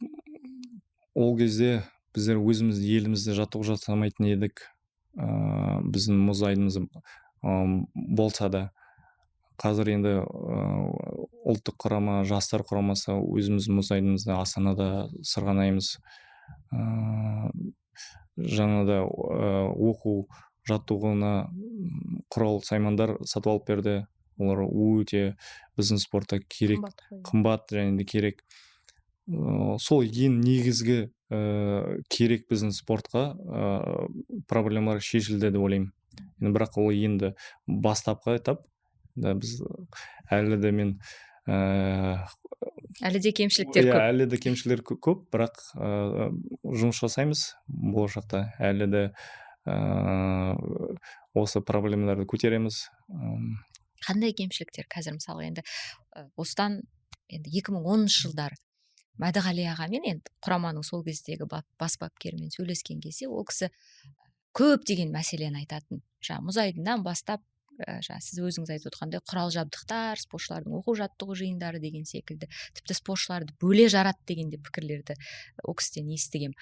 ол кезде біздер өзіміз елімізде жаттығу жасамайтын едік, біздің мұз айдынымыз болса да. Қазір енді ұлттық құрама, жастар құрамасы өзіміз мұз айдынымызда, Астанада сырғанаймыз. Жаңада оқу жаттығуына құрал саймандар сатып алып берді. Олар өте біздің спортта керек. Қымбат қой. Қымбат және де керек. Сол ең негізгі керек біздің спортқа проблемалар шешілді деп ойлаймын енді. Бірақ ол енді бастапқы этап да, біз әлі де мен Әлі де кемшіліктер иә көп. Әлі де кемшіліктер көп, бірақ жұмыс жасаймыз. Болашақта әлі де осы проблемаларды көтереміз. Қандай кемшіліктер қазір, мысалы, енді осыдан енді 2010 жылдары Мәдіғали ағамен, енді құраманың сол кездегі бас бапкерімен сөйлескен кезде, ол кісі көптеген мәселені айтатын. Жаңағы мұз айдыннан бастап, жаңа сіз өзіңіз айтып отырғандай, құрал жабдықтар, спортшылардың оқу жаттығу жиындары деген секілді, тіпті спортшыларды бөле жарат деген де пікірлерді ол кісіден естігем.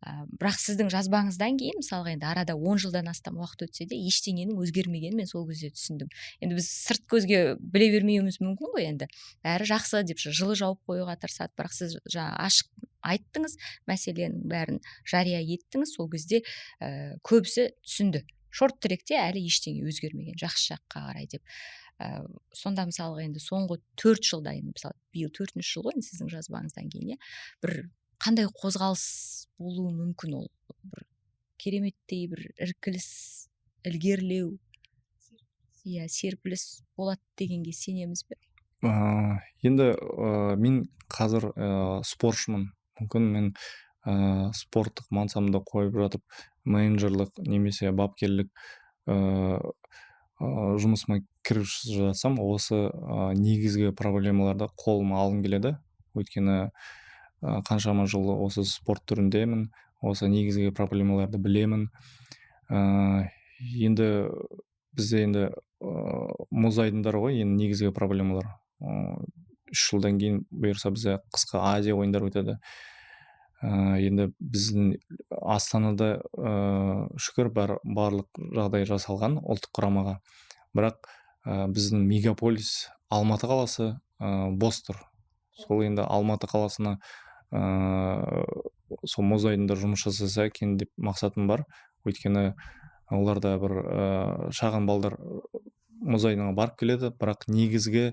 Бірақ сіздің жазбаңыздан кейін, мысалға, енді арада 10 жылдан астам уақыт өтсе де, ештеңенің өзгермегенін мен сол кезде түсіндім. Енді біз сырт көзге біле бермеуіміз мүмкін ғой, енді бәрі жақсы деп жылы жауып қоюға тырысады. Бірақ сіз жаңа ашық айттыңыз, мәселенің бәрін жария еттіңіз. Сол кезде көбісі түсінді, шорт тректе әлі ештеңе өзгермеген жақсы жаққа қарай деп. Сонда, мысалға, енді соңғы 4 жылда, енді мысалы, биыл төртінші жыл ғой енді сіздің жазбаңыздан кейін, иә, бір қандай қозғалыс болуы мүмкін? Ол бір кереметтей бір іркіліс, ілгерілеу, иә, серпіліс болады дегенге сенеміз бе? Енді мен қазір спортшымын. Мүмкін, мен спорттық мансабымды қойып жатып, менеджерлік немесе бапкерлік жұмысыма кіріп жатсам, осы негізгі проблемаларды қолыма алғым келеді. Өйткені қаншама жыл осы спорт түріндемін, осы негізгі проблемаларды білемін. Енді бізде енді мұз айдындары ғой енді негізгі проблемалар. 3 жылдан кейін бұйырса бізде қысқы Азия ойындары өтеді. Енді біздің Астанада шүкір барлық жағдай жасалған ұлттық құрамаға. Бірақ біздің мегаполис Алматы қаласы бос тұр. Сол енді Алматы қаласына сол мұз айдындар жұмыс жасаса екен деп мақсатым бар. Өйткені оларда бір шағын балдар мұз айдынына барып келеді, бірақ негізгі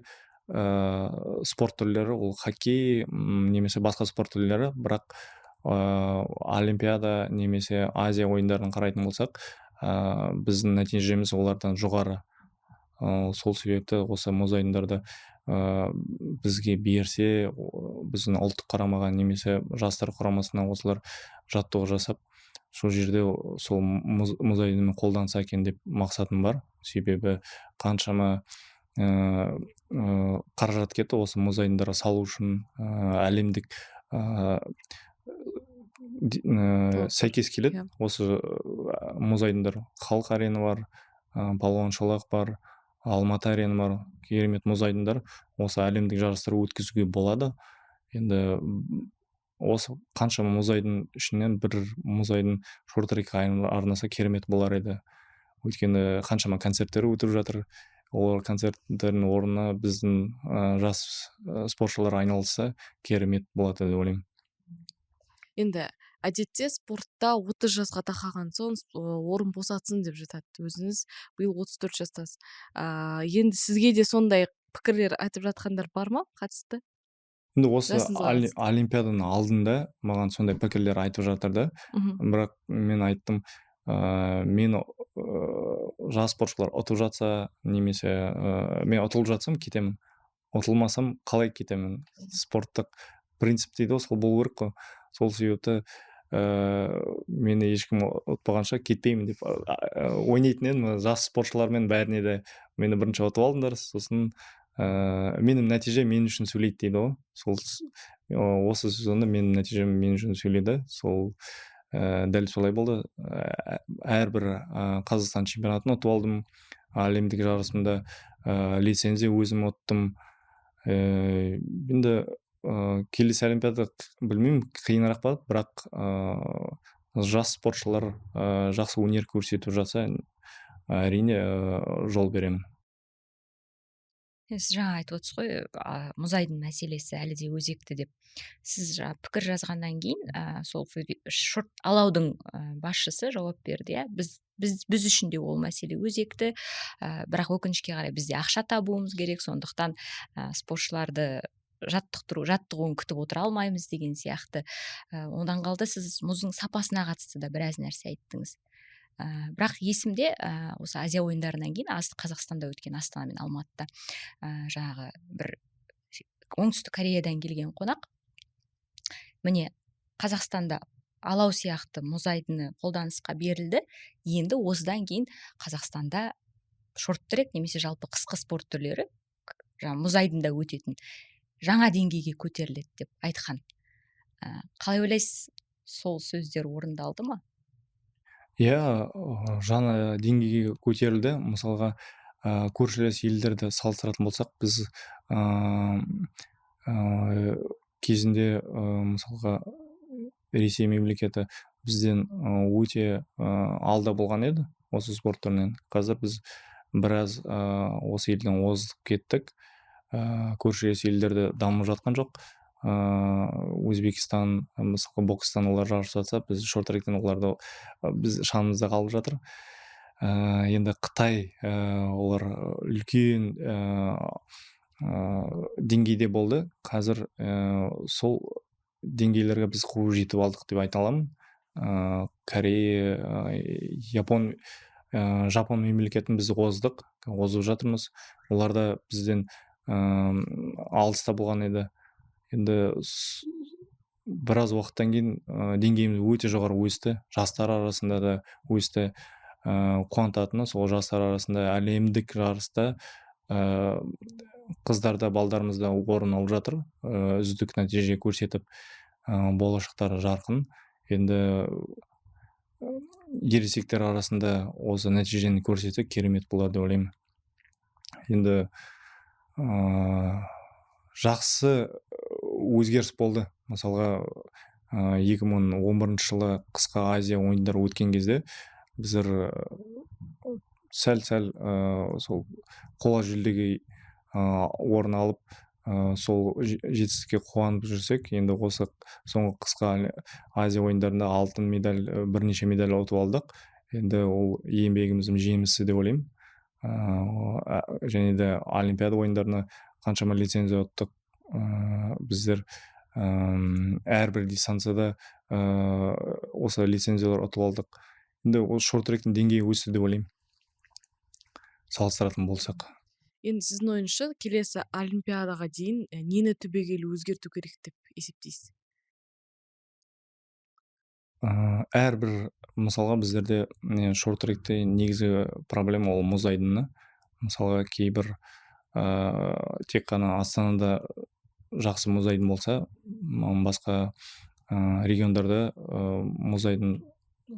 спорт түрлері ол хоккей немесе басқа спорт түрлері. Бірақ Олимпиада немесе Азия ойындарын қарайтын болсақ, біздің нәтижеміз олардан жоғары. Сол себепті осы мұз айдындарды бізге берсе, біздің ұлттық құрамаға немесе жастар құрамасына осылар жаттығу жасап, сол жерде сол мұз айдынымен қолданса екен деп мақсатым бар. Себебі қаншама қаражат кетті осы мұз айдындарға салу үшін, әлемдік сәйкес келеді. Осы мұз айдындар, Халық арена бар, Балуан Шолақ бар, Алматы арена бар, керемет мұз айдындар. Осы әлемдік жарыстар өткізуге болады. Енді осы қаншама мұз айдын ішінен бір мұз айдын шорт-трекке арнаса керемет болар еді. Өйткені қаншама концерттер өтіп жатыр. Олар концерттердің орнына біздің жас спортшылар айналысса керемет болады деп ойлаймын. Енді әдетте спортта 30 жасқа тақаған соң орын босатсын деп жатады. Өзіңіз биыл 34 жастасыз. Енді сізге де сондай пікірлер айтып жатқандар бар ма қатысты? Енді осы Жасыңызға қатысты. Олимпиаданың алдында маған сондай пікірлер айтып жатыр да. Бірақ мен айттым, мен жас спортшылар ұтып жатса немесе мен ұтылып жатсам кетемін, ұтылмасам қалай кетемін? Спорттық принцип дейді ғой, сол болу керек қой. Сол себепті мені ешкім ұтпағанша кетпеймін деп ойнайтын едім жас спортшылармен. Бәріне де мені бірінші ұтып алдыңдар, сосын менің нәтиже мен үшін сөйлейді дейді ғой. Сол осы сезонда менің нәтижем мен үшін сөйледі. Сол дәл солай болды. Әрбір Қазақстан чемпионатын ұтып алдым, әлемдік жарысында лицензия өзім ұттым. Енді келесі олимпиада білмеймін, қиынырақ болады, бірақ жас спортшылар жақсы өнер көрсетіп жатса, әрине, жол беремін. Сіз жаңа айтып отырсыз ғой, мұз айдын мәселесі әлі де өзекті деп. Сіз жаңа пікір жазғаннан кейін сол шорт алаудың басшысы жауап берді, иә, біз үшін де ол мәселе өзекті, бірақ өкінішке қарай бізде ақша табуымыз керек, сондықтан спортшыларды жаттығуын күтіп отыра алмаймыз деген сияқты. Одан қалды сіз мұздың сапасына қатысты да біраз нәрсе айттыңыз. Бірақ есімде, осы Азия ойындарынан кейін Қазақстанда өткен, Астана мен Алматыда, жаңағы бір Оңтүстік Кореядан келген қонақ, міне, Қазақстанда алау сияқты мұз айдыны қолданысқа берілді, енді осыдан кейін Қазақстанда шорт трек немесе жалпы қысқы спорт түрлері жаңа мұз айдында өтетін жаңа деңгейге көтеріледі деп айтқан. Қалай ойлайсыз, сол сөздер орындалды ма? Иә, жаңа деңгейге көтерілді. Мысалға, көршілес елдерді салыстыратын болсақ, біз кезінде мысалға Ресей мемлекеті бізден өте алда болған еді осы спорт түрінен. Қазір біз біраз осы елден озып кеттік. Көршілес елдерде дамып жатқан жоқ. Өзбекстан, мысалға, бокстан олар жарысып жатса, біз шорт тректен оларды біз шамызда қалып жатыр. Енді Қытай, олар үлкен деңгейде болды. Қазір сол деңгейлерге біз қуып жетіп алдық деп айта аламын. Корея, Жапон мемлекетін біз оздық, озып жатырмыз. Олар да бізден алыста болған еді. Енді біраз уақыттан кейін деңгейіміз өте жоғары өсті, жастар арасында да өсті. Қуантатыны сол жастар арасында әлемдік жарыста Қыздар да, балдарымыз да орын алып жатыр, үздік нәтиже көрсетіп, болашақтары жарқын. Енді ересектер арасында осы нәтижені көрсетсе, керемет болады деп ойлаймын. Енді жақсы өзгеріс болды. Мысалға, 2011 жылы қысқы Азия ойындары өткен кезде біздер сәл-сәл сол қола жүлдеге орын алып, сол жетістікке қуанып жүрсек, енді осы соңғы қысқы Азия ойындарында алтын медаль, бірнеше медаль ұтып алдық. Енді ол еңбегіміздің жемісі деп ойлаймын. Және де Олимпиада ойындарына қаншама лицензия ұттық. Біздер әрбір дистанцияда осы лицензиялар ұтып алдық. Енді ол шорт тректің деңгейі өсті деп ойлаймын, салыстыратын болсақ. Енді сіздің ойыңызша, келесі Олимпиадаға дейін нені түбегейлі өзгерту керек деп есептейсіз? Әрбір, мысалға, біздерде шорт тректе негізгі проблема ол мұз айдыны. Мысалға, кейбір тек қана Астанада жақсы мұз айдын болса, басқа региондарда мұз айдын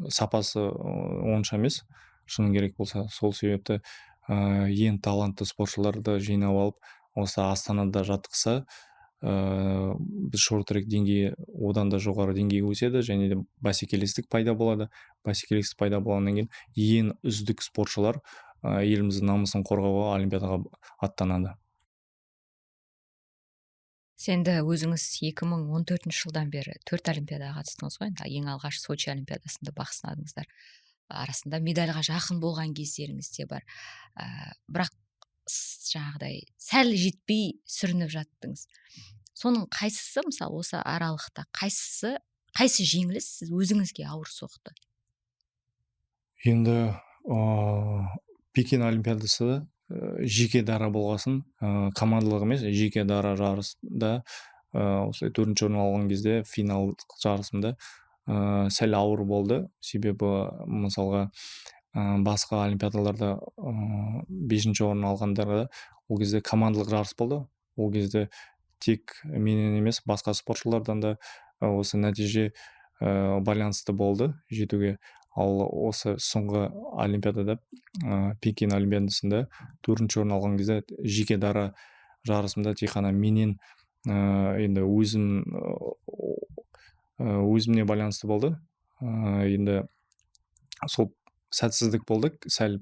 сапасы онша емес, шыны керек болса. Сол себепті ең талантты спортшыларды жинап алып, осы Астанада жаттықса, біз шорт трек деңгейі одан да жоғары деңгейге өседі және де бәсекелестік пайда болады. Бәсекелестік пайда болғаннан кейін ең үздік спортшылар еліміздің намысын қорғауға Олимпиадаға аттанады. Сіз енді өзіңіз 2014 жылдан бері төрт Олимпиадаға қатыстыңыз ғой. Енді ең алғаш Сочи Олимпиадасында бақ сынадыңыздар. Арасында медальға жақын болған кездеріңіз де бар, бірақ жаңағыдай сәл жетпей сүрініп жаттыңыз. Соның қайсысы, мысалы, осы аралықта қайсысы, қайсы жеңіліс сіз өзіңізге ауыр соқты? Енді Пекин Олимпиадасы жеке дара болғасын, командалық емес, жеке дара жарыста осылай төртінші орын алған кезде финалдық жарысымда сәл ауыр болды. Себебі, мысалға, басқа олимпиадаларда бесінші орын алғандарға ол кезде командалық жарыс болды. Ол кезде тек менен емес, басқа спортшылардан да осы нәтиже байланысты болды жетуге. Ал осы соңғы олимпиадада, Пекин Олимпиадасында төртінші орын алған кезде жеке дара жарысымда тек қана менен, енді өзімне байланысты болды. Енді сол сәтсіздік болды сәл,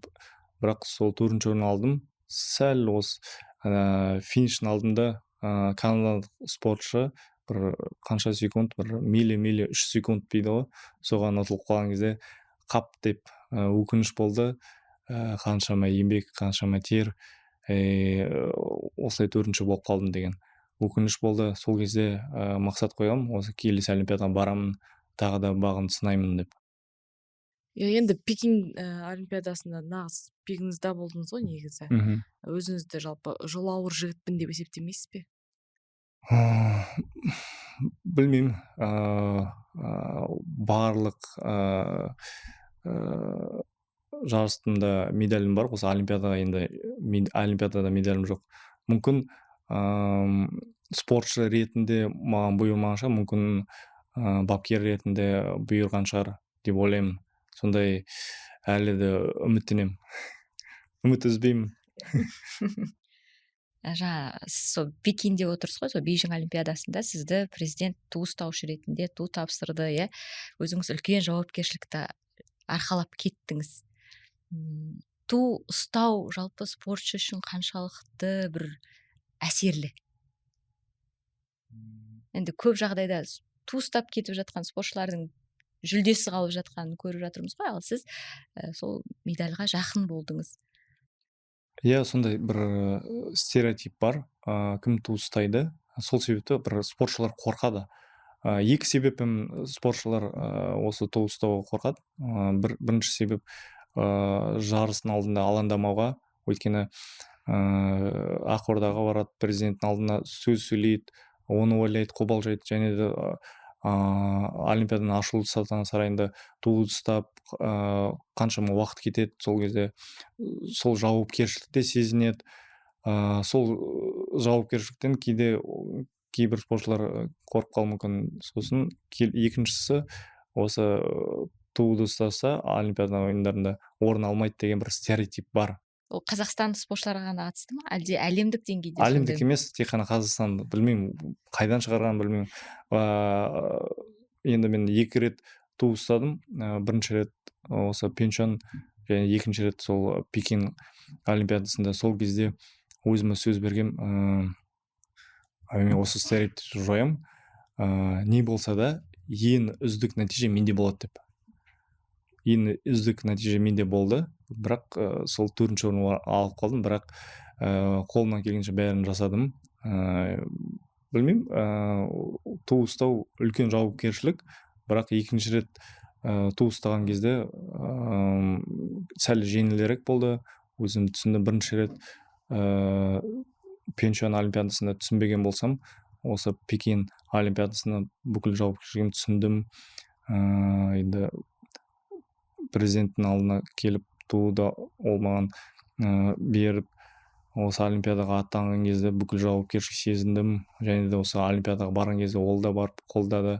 бірақ сол төртінші орын алдым. Сәл осы фиништің алдында канадалық спортшы бір қанша секунд, бір мили 3 секунд дейді ғой, соған ұтылып қалған кезде қап деп өкініш болды. Қаншама еңбек, қаншама тер, осылай төртінші болып қалдым деген өкініш болды. Сол кезде мақсат қойғанмын: осы келесі Олимпиадаға барамын, тағы да бағымды сынаймын деп. Иә, енді Пекин Олимпиадасында нағыз пигіңізде болдыңыз ғой негізі. Өзіңізді жалпы жолы ауыр жігітпін деп есептемейсіз бе? Білмеймін. Барлық жарыстымда медалім бар, осы Олимпиадаға енді Олимпиадада медалім жоқ. Мүмкін, спортшы ретінде маған бұйырмаған шығар, мүмкін, бапкер ретінде бұйырған шығар деп ойлаймын. Сондай әлі де үміттенемін, үміт үзбеймін. Жаңа сіз сол Пекинде отырсыз ғой, сол Бейжің Олимпиадасында сізді президент ту ұстаушы ретінде ту тапсырды, иә. Өзіңіз үлкен жауапкершілікті арқалап кеттіңіз. Ту ұстау жалпы спортшы үшін қаншалықты бір әсерлі? Енді көп жағдайда ту ұстап кетіп жатқан спортшылардың жүлдесіз қалып жатқанын көріп жатырмыз ғой. Ал сіз сол медальға жақын болдыңыз. Иә, сондай бір стереотип бар, кім ту ұстайды, сол себепті бір спортшылар қорқады. Екі себеппен спортшылар осы ту ұстауға қорқады. Бірінші себеп, жарыстың алдында алаңдамауға, өйткені Ақордаға барады, президенттің алдына сөз сөйлейді, оны ойлайды, қобалжиды. Және де Олимпиаданың ашылу салтанат сарайында туды ұстап, қаншама уақыт кетеді. Сол кезде сол жауапкершілікті сезінеді. Сол жауапкершіліктен кейде кейбір спортшылар қорқып қалуы мүмкін. Сосын екіншісі, осы туды ұстаса, Олимпиада ойындарында орын алмайды деген бір стереотип бар. Ол Қазақстан спортшыларға ғана қатысты ма, әлде әлемдік деңгейде? Әлемдік емес, тек қана Қазақстан. Білмеймін, қайдан шығарғанын білмеймін. Енді мен екі рет ту ұстадым. Бірінші рет осы Пхенчхан және екінші рет сол Пекин олимпиадасында. Сол кезде өзіме сөз бергем, мен осы стереотипті жоямын, не болса да, ең үздік нәтиже менде болады деп. Ең үздік нәтиже менде болды, бірақ сол төртінші орын алып қалдым. Бірақ қолымнан келгенше бәрін жасадым. Білмеймін, ту ұстау үлкен жауапкершілік, бірақ екінші рет ту ұстаған кезде сәл жеңілірек болды, өзім түсіндім. Бірінші рет Пхенчхан олимпиадасында түсінбеген болсам, осы Пекин олимпиадасында бүкіл жауапкершілігімді түсіндім. Енді президенттің алдына келіп, туды ол маған беріп, осы олимпиадаға аттанған кезде бүкіл жауапкершілік сезіндім. Және де осы олимпиадаға барған кезде ол да барып қолдады.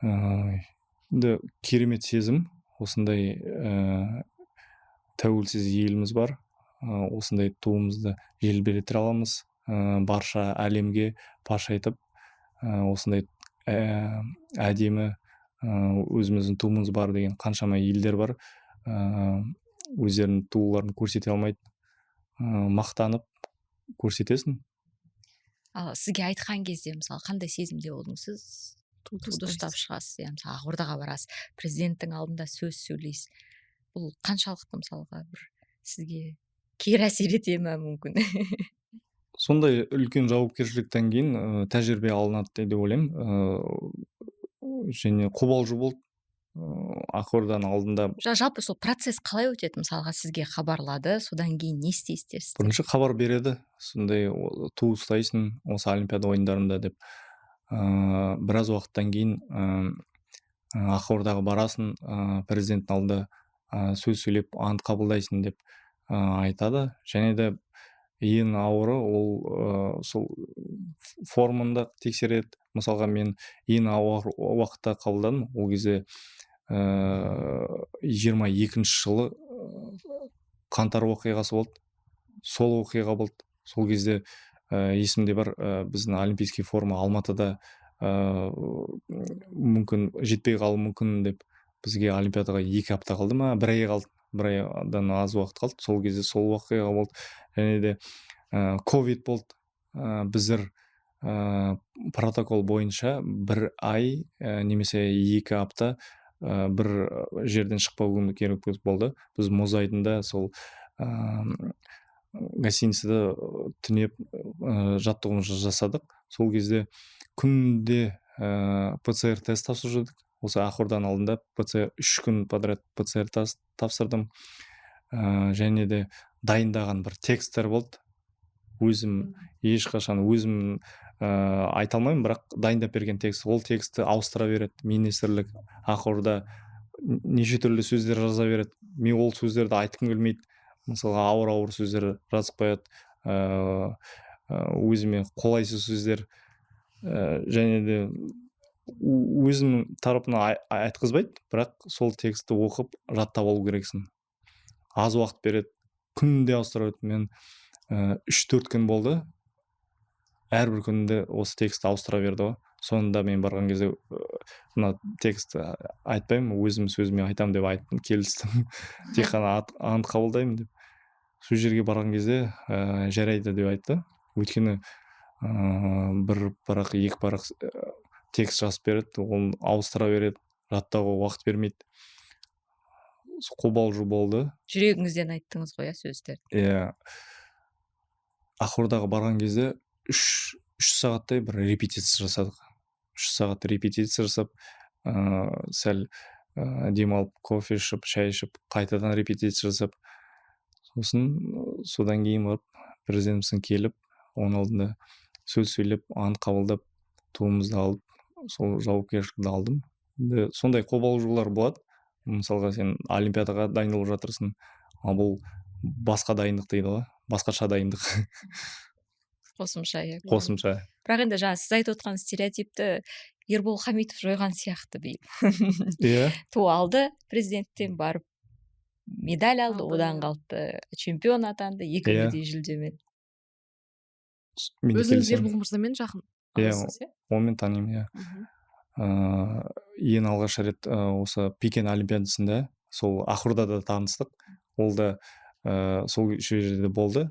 Енді керемет сезім, осындай тәуелсіз еліміз бар, осындай туымызды желбірете аламыз, барша әлемге паш етіп, осындай әдемі өзіміздің туымыз бар деген. Қаншама елдер бар, өздерінің туларын көрсете алмайды, мақтанып көрсетесің. Ал сізге айтқан кезде, мысалы, қандай сезімде болдыңыз? Сіз туды ұстап шығасыз, иә, мысалы, Ақордаға барасыз, президенттің алдында сөз сөйлейсіз. Бұл қаншалықты, мысалға, бір сізге кері әсер ете ме мүмкін? Сондай үлкен жауапкершіліктен кейін тәжірибе алынады деп ойлаймын. Және қобалжу болды Ақорданың алдында. Жалпы сол процесс қалай өтеді? Мысалға, сізге хабарлады, содан кейін не істейсіздер? Бірінші хабар береді, сондай ту ұстайсың осы Олимпиада ойындарында деп. Біраз уақыттан кейін Ақордаға барасың, президенттің алдында сөз сөйлеп, ант қабылдайсың деп айтады. Және де ең ауыры ол сол форманы да тексереді. Мысалға, мен ең ауыр уақытта қабылдадым. Ол кезде 22-жылы қаңтар оқиғасы болды, сол оқиға болды. Сол кезде есімде бар, біздің олимпийский форма Алматыда мүмкін жетпей қалуы мүмкін деп. Бізге олимпиадаға 2 апта қалды ма, бір ай қалды, бір айдан аз уақыт қалды. Сол кезде сол оқиға болды. Және де ковид болды. Біздер протокол бойынша бір ай немесе 2 апта бір жерден шықпау керек болды. Біз мұз айдында, сол гостиницада түнеп, жаттығуымызды жасадық. Сол кезде күнде ПЦР тест тапсырып жүрдік. Осы Ақорданың алдында ПЦР, 3 күн подряд ПЦР тест тапсырдым. Және де дайындаған бір тексттер болды. Өзім ешқашан өзім айта алмаймын, бірақ дайындап берген текст, ол текстті ауыстыра береді министрлік, Ақорда неше түрлі сөздер жаза береді. Мен ол сөздерді айтқым келмейді. Мысалға, ауыр ауыр сөздер жазып қояды, өзіме қолайсыз сөздер, және де өзімнің тарапынан айтқызбайды, бірақ сол текстті оқып, жаттап алу керексің. Аз уақыт береді, күнде ауыстырады. Мен 3-4 күн болды, әрбір күнде осы текстті ауыстыра берді ғой. Соңында мен барған кезде, мына текстті айтпаймын, өзім сөзіме айтамын деп айттым, келістім, тек қана ант қабылдаймын деп. Сол жерге барған кезде жарайды деп айтты, өйткені бір парақ, екі парақ текст жазып береді, оны ауыстыра береді, жаттауға уақыт бермейді. Қобалжу болды. Жүрегіңізден айттыңыз ғой, иә, сөздерді? Иә. Ақордаға барған кезде 3 сағаттай бір репетиция жасадық. 3 сағат репетиция жасап, сәл демалып, кофе ішіп, шай ішіп, қайтадан репетиция жасап, сосын содан кейін барып президентіміздің келіп, оның алдында сөз сөйлеп, ант қабылдап, туымызды алып, сол жауапкершілікті алдым. Енді сондай қобалжулар болады. Мысалға, сен олимпиадаға дайындалып жатырсың, ал бұл басқа дайындық дейді ғой. Басқаша дайындық. Қосымша, иә. Қосымша. Бірақ енді жаңа сіз айтып отқан стереотипті Ербол Хамитов жойған сияқты биыл. Иә. Ту алды президенттен, барып медаль алды, одан қалды чемпион атанды, екі бірдей жүлдемен. Өзіңіз Ербол мырзамен жақын Иә, онымен танимын, иә. Ең алғаш рет осы Пекин олимпиадасында, сол Ақордада таныстық. Ол да сол жерде болды.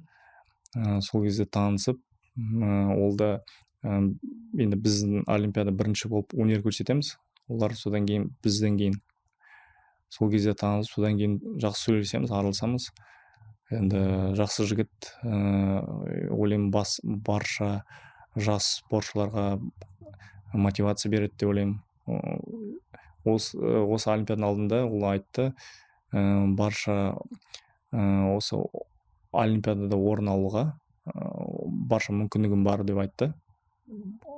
Сол кезде танысып, ол да енді біздің олимпиада бірінші болып өнер көрсетеміз, олар содан кейін, бізден кейін. Сол кезде танысып, содан кейін жақсы сөйлесеміз, араласамыз. Енді жақсы жігіт, ойлаймын, барша жас спортшыларға мотивация береді деп ойлаймын. Осы олимпиаданың алдында ол айтты, барша осы олимпиадада орын алуға барша мүмкіндігім бар деп айтты.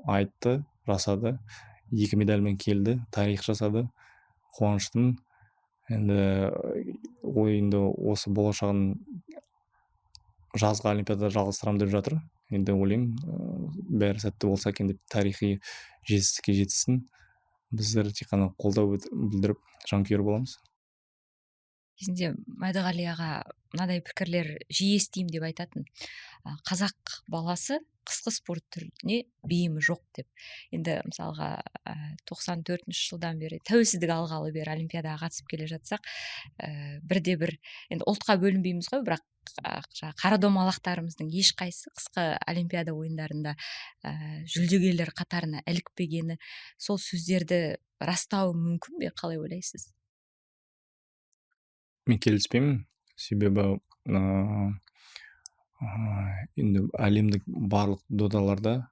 Айтты, жасады, 2 медальмен келді, тарих жасады. Қуаныштымын. Енді ол енді осы болашағын жазғы олимпиадада жалғастырамын деп жатыр. Енді ойлаймын, бәрі сәтті болса екен деп, тарихи жетістікке жетсін. Біздер тек қана қолдау білдіріп, жанкүйер боламыз. Кезінде Мәдіғали аға мынадай пікірлер жиі естимін деп айтатын. Қазақ баласы қысқы спорт түріне бейімі жоқ деп. Енді мысалға 94 жылдан бері, тәуелсіздік алғалы бері олимпиадаға қатысып келе жатсақ, бірде бір енді ұлтқа бөлінбейміз ғой, бірақ қара домалақтарымыздың ешқайсысы қысқы олимпиада ойындарында жүлдегерлер қатарына ілікпегені, сол сөздерді растауы мүмкін бе, қалай ойлайсыз? Мен келіспеймін, себебі енді әлемдік барлық додаларда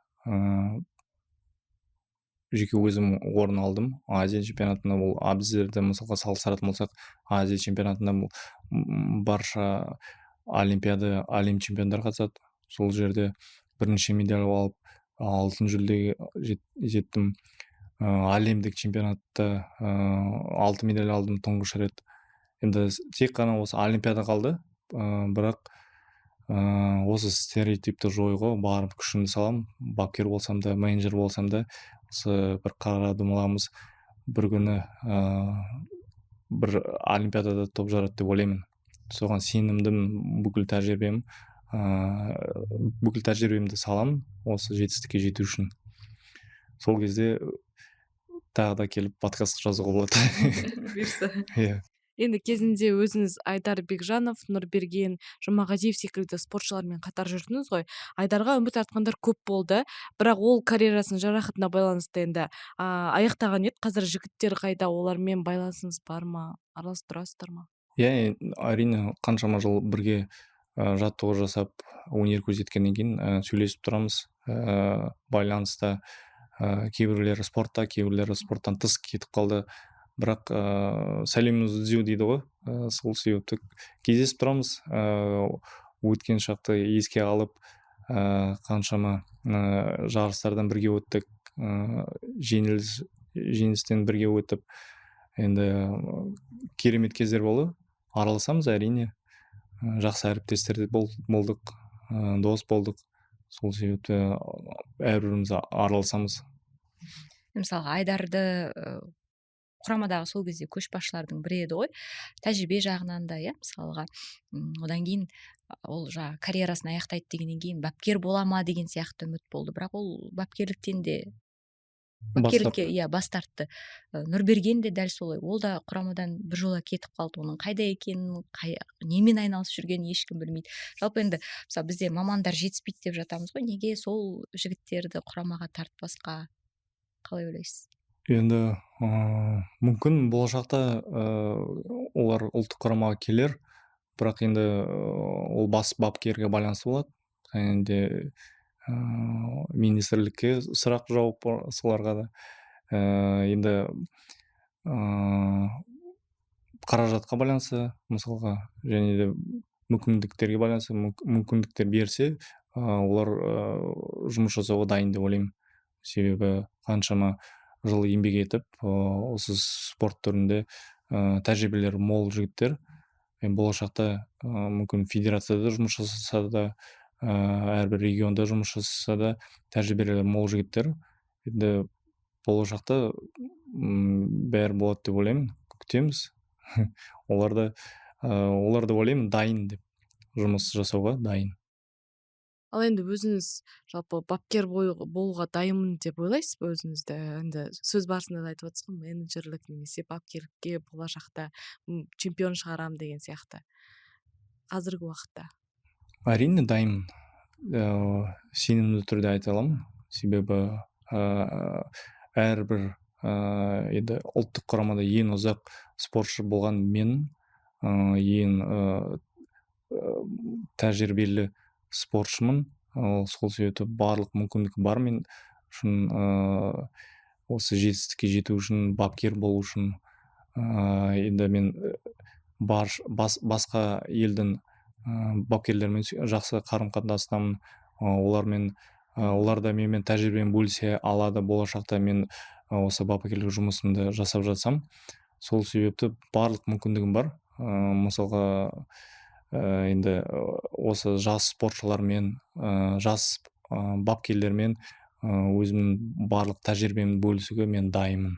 жеке өзім орын алдым. Азия чемпионатында, ол біздерді мысалға салыстыратын болсақ, Азия чемпионатында бұл барша олимпиада, әлем чемпиондары қатысады. Сол жерде бірнеше медаль алып, алтын жүлдеге жеттім. Әлемдік чемпионатта 6 медаль алдым тұңғыш рет. Енді тек қана осы олимпиада қалды, бірақ осы стереотипті жоюға барып күшімді саламын. Бапкер болсам да, менеджер болсам да, осы бір қара домаламыз бір күні бір олимпиадада топ жарады деп ойлаймын. Соған сенімдімін, бүкіл тәжірибемді саламын осы жетістікке жету үшін. Сол кезде тағы да келіп подкаст жазуға болады. Бұйырса. Иә. Енді кезінде өзіңіз Айдар Бекжанов, Нұрберген Жұмағазиев секілді спортшылармен қатар жүрдіңіз ғой. Айдарға үміт артқандар көп болды, бірақ ол карьерасының жарақатына байланысты енді аяқтаған еді. Қазір жігіттер қайда, олармен байланысыңыз бар ма, араласып тұрасыздар ма? Иә, әрине, қаншама жыл бірге жаттығу жасап, өнер көрсеткеннен кейін сөйлесіп тұрамыз, байланыста. Кейбіреулері спортта, кейбіреулері спорттан тыс кетіп қалды. Бірақ сәлеміміз түзеу дейді ғой, сол себепті кездесіп тұрамыз. Өткен шақты еске алып, қаншама жарыстардан бірге өттік, жеңістен бірге өтіп, енді керемет кездер болды. Араласамыз әрине, жақсы әріптестер болдық, дос болдық. Сол себепті әрбіріміз араласамыз. Мысалға, Айдарды құрамадағы сол кезде көшбасшылардың бірі еді ғой, тәжірибе жағынан да, иә, мысалға. Одан кейін ол жаңа карьерасын аяқтайды дегеннен кейін бапкер бола ма деген сияқты үміт болды, бірақ ол бапкерліктен де бапкерлікке, иә, бас тартты. Нұрберген де дәл солай, ол да құрамадан біржола кетіп қалды, оның қайда екенін, немен айналысып жүргенін ешкім білмейді. Жалпы енді мысалы бізде мамандар жетіспейді деп жатамыз ғой, неге сол жігіттерді құрамаға тартпасқа, қалай ойлайсыз? Енді мүмкін болашақта олар ұлттық құрамаға келер, бірақ енді ол бас бапкерге байланысты болады. Және де министрлікке сұрақ жауап соларға да. Енді қаражатқа байланысты мысалға, және де мүмкіндіктерге байланысты, мүмкіндіктер берсе, олар жұмыс жасауға дайын деп ойлаймын. Себебі қаншама жыл еңбек етіп, осы спорт түрінде тәжірибелері мол жігіттер. Болашақта мүмкін федерацияда жұмыс жасаса да, әрбір регионда жұмыс жасаса да тәжірибелері мол жігіттер. Енді болашақта бәрі болады деп ойлаймын, күтеміз. Олар да ойлаймын дайын деп, жұмыс жасауға дайын. Ал енді өзіңіз жалпы бапкер болуға дайынмын деп ойлайсыз ба өзіңізді? Енді сөз барысында да айтып отырсыз ғой, менеджерлік немесе бапкерлікке болашақта чемпион шығарам деген сияқты. Қазіргі уақытта? Әрине дайынмын. Сенімді түрде айта аламын. Себебі әрбір енді ұлттық құрамада ең ұзақ спортшы болған мен, ең тәжірибелі спортшымын. Сол себепті барлық мүмкіндік бар мен үшін, осы жетістікке жету үшін, бапкер болу үшін. Енді мен басқа елдің бапкерлерімен жақсы қарым-қатынастамын. Олар да менімен тәжірибені бөлісе алады. Болашақта мен осы бапкерлік жұмысымды жасап жатсам, сол себепті барлық мүмкіндігім бар. Мысалға, енді осы жас спортшылармен, жас бапкерлермен өзімнің барлық тәжірибемді бөлісуге мен дайынмын.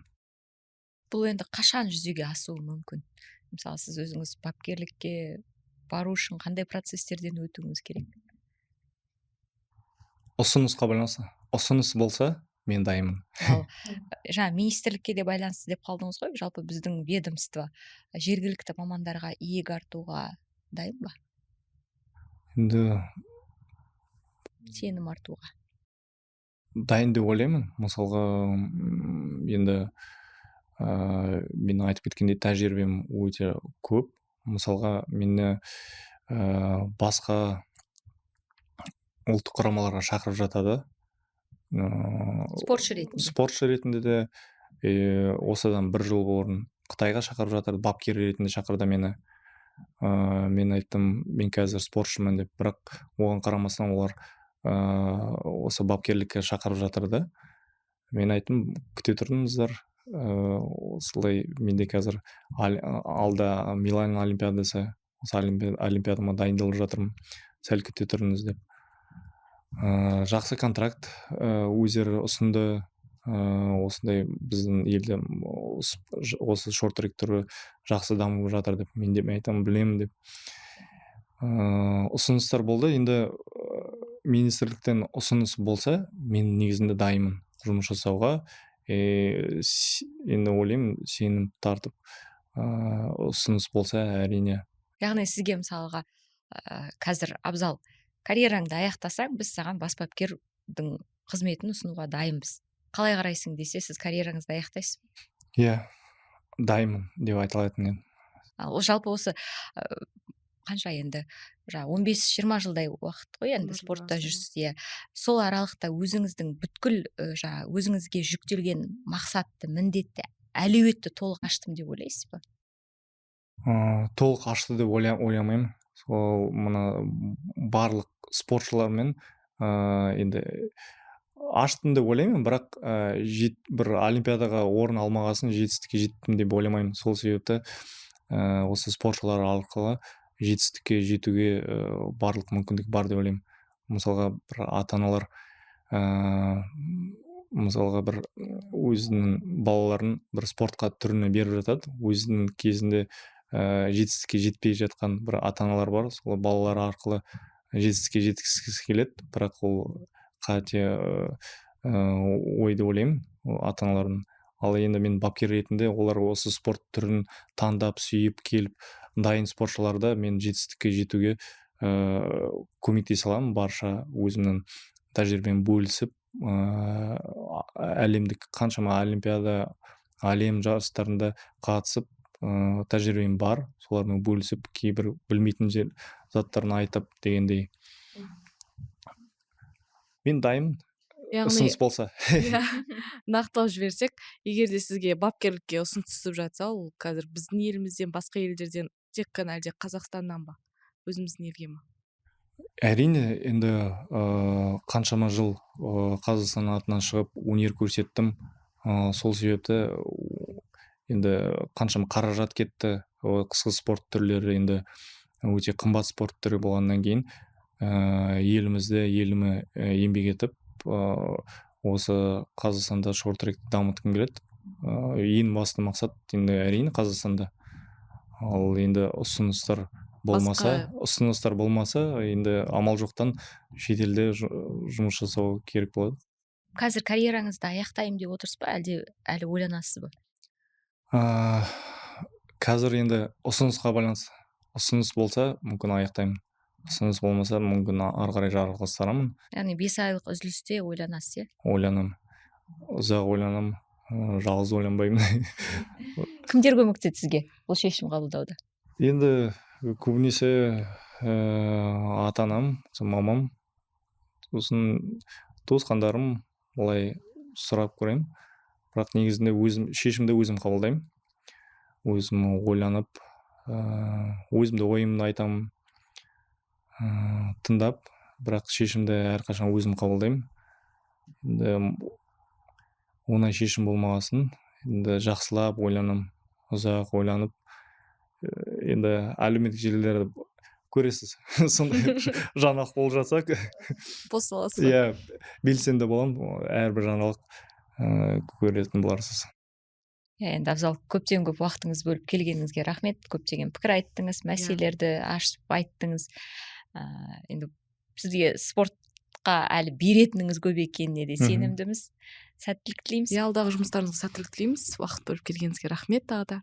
Бұл енді қашан жүзеге асуы мүмкін? Мысалы, сіз өзіңіз бапкерлікке бару үшін қандай процестерден өтуіңіз керек? Ұсынысқа байланысты. Ұсыныс болса, мен дайынмын. Ал жаңа министрлікке де байланысты деп қалдыңыз ғой. Жалпы біздің ведомство жергілікті мамандарға иек артуға дайын ба? Енді сенім артуға дайын деп ойлаймын. Мысалға, енді мен айтып кеткендей тәжірибем өте көп. Мысалға, мені басқа ұлттық құрамаларға шақырып жатады. Спортшы ретінде. Спортшы ретінде де, осыдан бір жыл бұрын Қытайға шақырып жатыр, бапкер ретінде шақырды мені. Мен айттым, мен қазір спортшымын деп, бірақ оған қарамастан олар осы бапкерлікке шақырып жатыр да. Мен айттым, күте тұрыңыздар, осылай менде қазір алда Милан олимпиадасы, осы олимпиадама дайындалып жатырмын, сәл күте тұрыңыз деп. Жақсы контракт өздері ұсынды. Осындай біздің елде осы шорт-трек түрі жақсы дамып жатыр деп, мен де айтамын, білемін деп. Ұсыныстар болды. Енді министрліктен ұсыныс болса, мен негізінде дайынмын жұмыс жасауға. Енді ойлаймын, сенім тартып ұсыныс болса, әрине. Яғни сізге мысалға қазір, Абзал, карьераңды аяқтасаң, біз саған бас бапкердің қызметін ұсынуға дайынбыз. Қалай қарайсың десе, сіз карьераңызды аяқтайсыз ба? Иә, дайынмын деп айта алатын едім. Ал жалпы осы қанша енді, жаңа 15-20 жылдай уақыт қой енді спортта жүрсіз, иә. Сол аралықта өзіңіздің бүткіл жаңа өзіңізге жүктелген мақсатты, міндетті, әлеуетті толық аштым деп ойлайсыз ба? Толық ашты деп ойламаймын. Сол мына барлық спортшылармен енді аштым деп ойлаймын, бірақ бір олимпиадаға орын алмағасын жетістікке жеттім деп ойламаймын. Сол себепті осы спортшылар арқылы жетістікке жетуге барлық мүмкіндік бар деп ойлаймын. Мысалға, бір ата-аналар мысалға бір өзінің балаларын бір спортқа түріне беріп жатады. Өзінің кезінде жетістікке жетпей жатқан бір ата-аналар бар, сол балалар арқылы жетістікке жеткізгісі келеді, бірақ ол қате ой деп ойлаймын ата-аналардың. Ал енді мен бапкер ретінде олар осы спорт түрін таңдап, сүйіп келіп, дайын спортшыларды мен жетістікке жетуге көмектесе аламын. Барша өзімнің тәжірибеммен бөлісіп, әлемдік қаншама олимпиада, әлем жарыстарында қатысып, тәжірибем бар, солармен бөлісіп, кейбір білмейтін заттарын айтып дегендей. Мен дайынмын, ұсыныс болса. Нақтылап жіберсек, егер де сізге бапкерлікке ұсыныс түсіп жатса, ол қазір біздің елімізден, басқа елдерден, тек қана әлде Қазақстаннан ба, өзіміздің елге ме? Әрине, енді қаншама жыл Қазақстан атынан шығып өнер көрсеттім. Сол себепті енді қаншама қаражат кетті, Қысқы спорт түрлері енді өте қымбат спорт түрі болғаннан кейін, елімізде, еліме еңбек етіп, осы Қазақстанда шорт тректі дамытқым келеді. Ең басты мақсат енді, әрине, Қазақстанда. Ал енді ұсыныстар болмаса, ұсыныстар болмаса, енді амал жоқтан шетелде жұмыс жасау керек болады. Қазір карьераңызды аяқтаймын деп отырсыз ба, әлде әлі ойланасыз ба? Қазір енді ұсынысқа байланысты. Ұсыныс болса, мүмкін, аяқтаймын, ұсыныс болмаса, мүмкін, ары қарай жалғастырамын. Яғни 5 айлық үзілісте ойланасыз, иә? Ойланамын, ұзақ ойланамын, жалғыз ойланбаймын. Кімдер көмектеседі сізге бұл шешім қабылдауда? Енді көбінесе ата анам, мамам, сосын туысқандарым. Олай сұрап көремін, бірақ негізінде өзім шешімді өзім қабылдаймын. Өзім ойланып, өзімді ойымды айтамын, тыңдап, бірақ шешімді әрқашан өзім қабылдаймын. Енді оңай шешім болмағасын, енді жақсылап ойланамын, ұзақ ойланып. Енді әлеуметтік желілерді көресіз, сондай жаңалық болып жатса, Пост саласыз ба? Иә, белсенді боламын. Әрбір жаңалық көретін боларсыз. Иә, енді, Абзал, көптен көп уақытыңызды бөліп келгеніңізге рахмет. Көптеген пікір айттыңыз, мәселелерді ашып айттыңыз. Енді сізге спортқа әлі беретініңіз көп екеніне де сенімдіміз. Сәттілік тілейміз. Иә, алдағы жұмыстарыңызға сәттілік тілейміз. Уақыт бөліп келгеніңізге рахмет тағы да.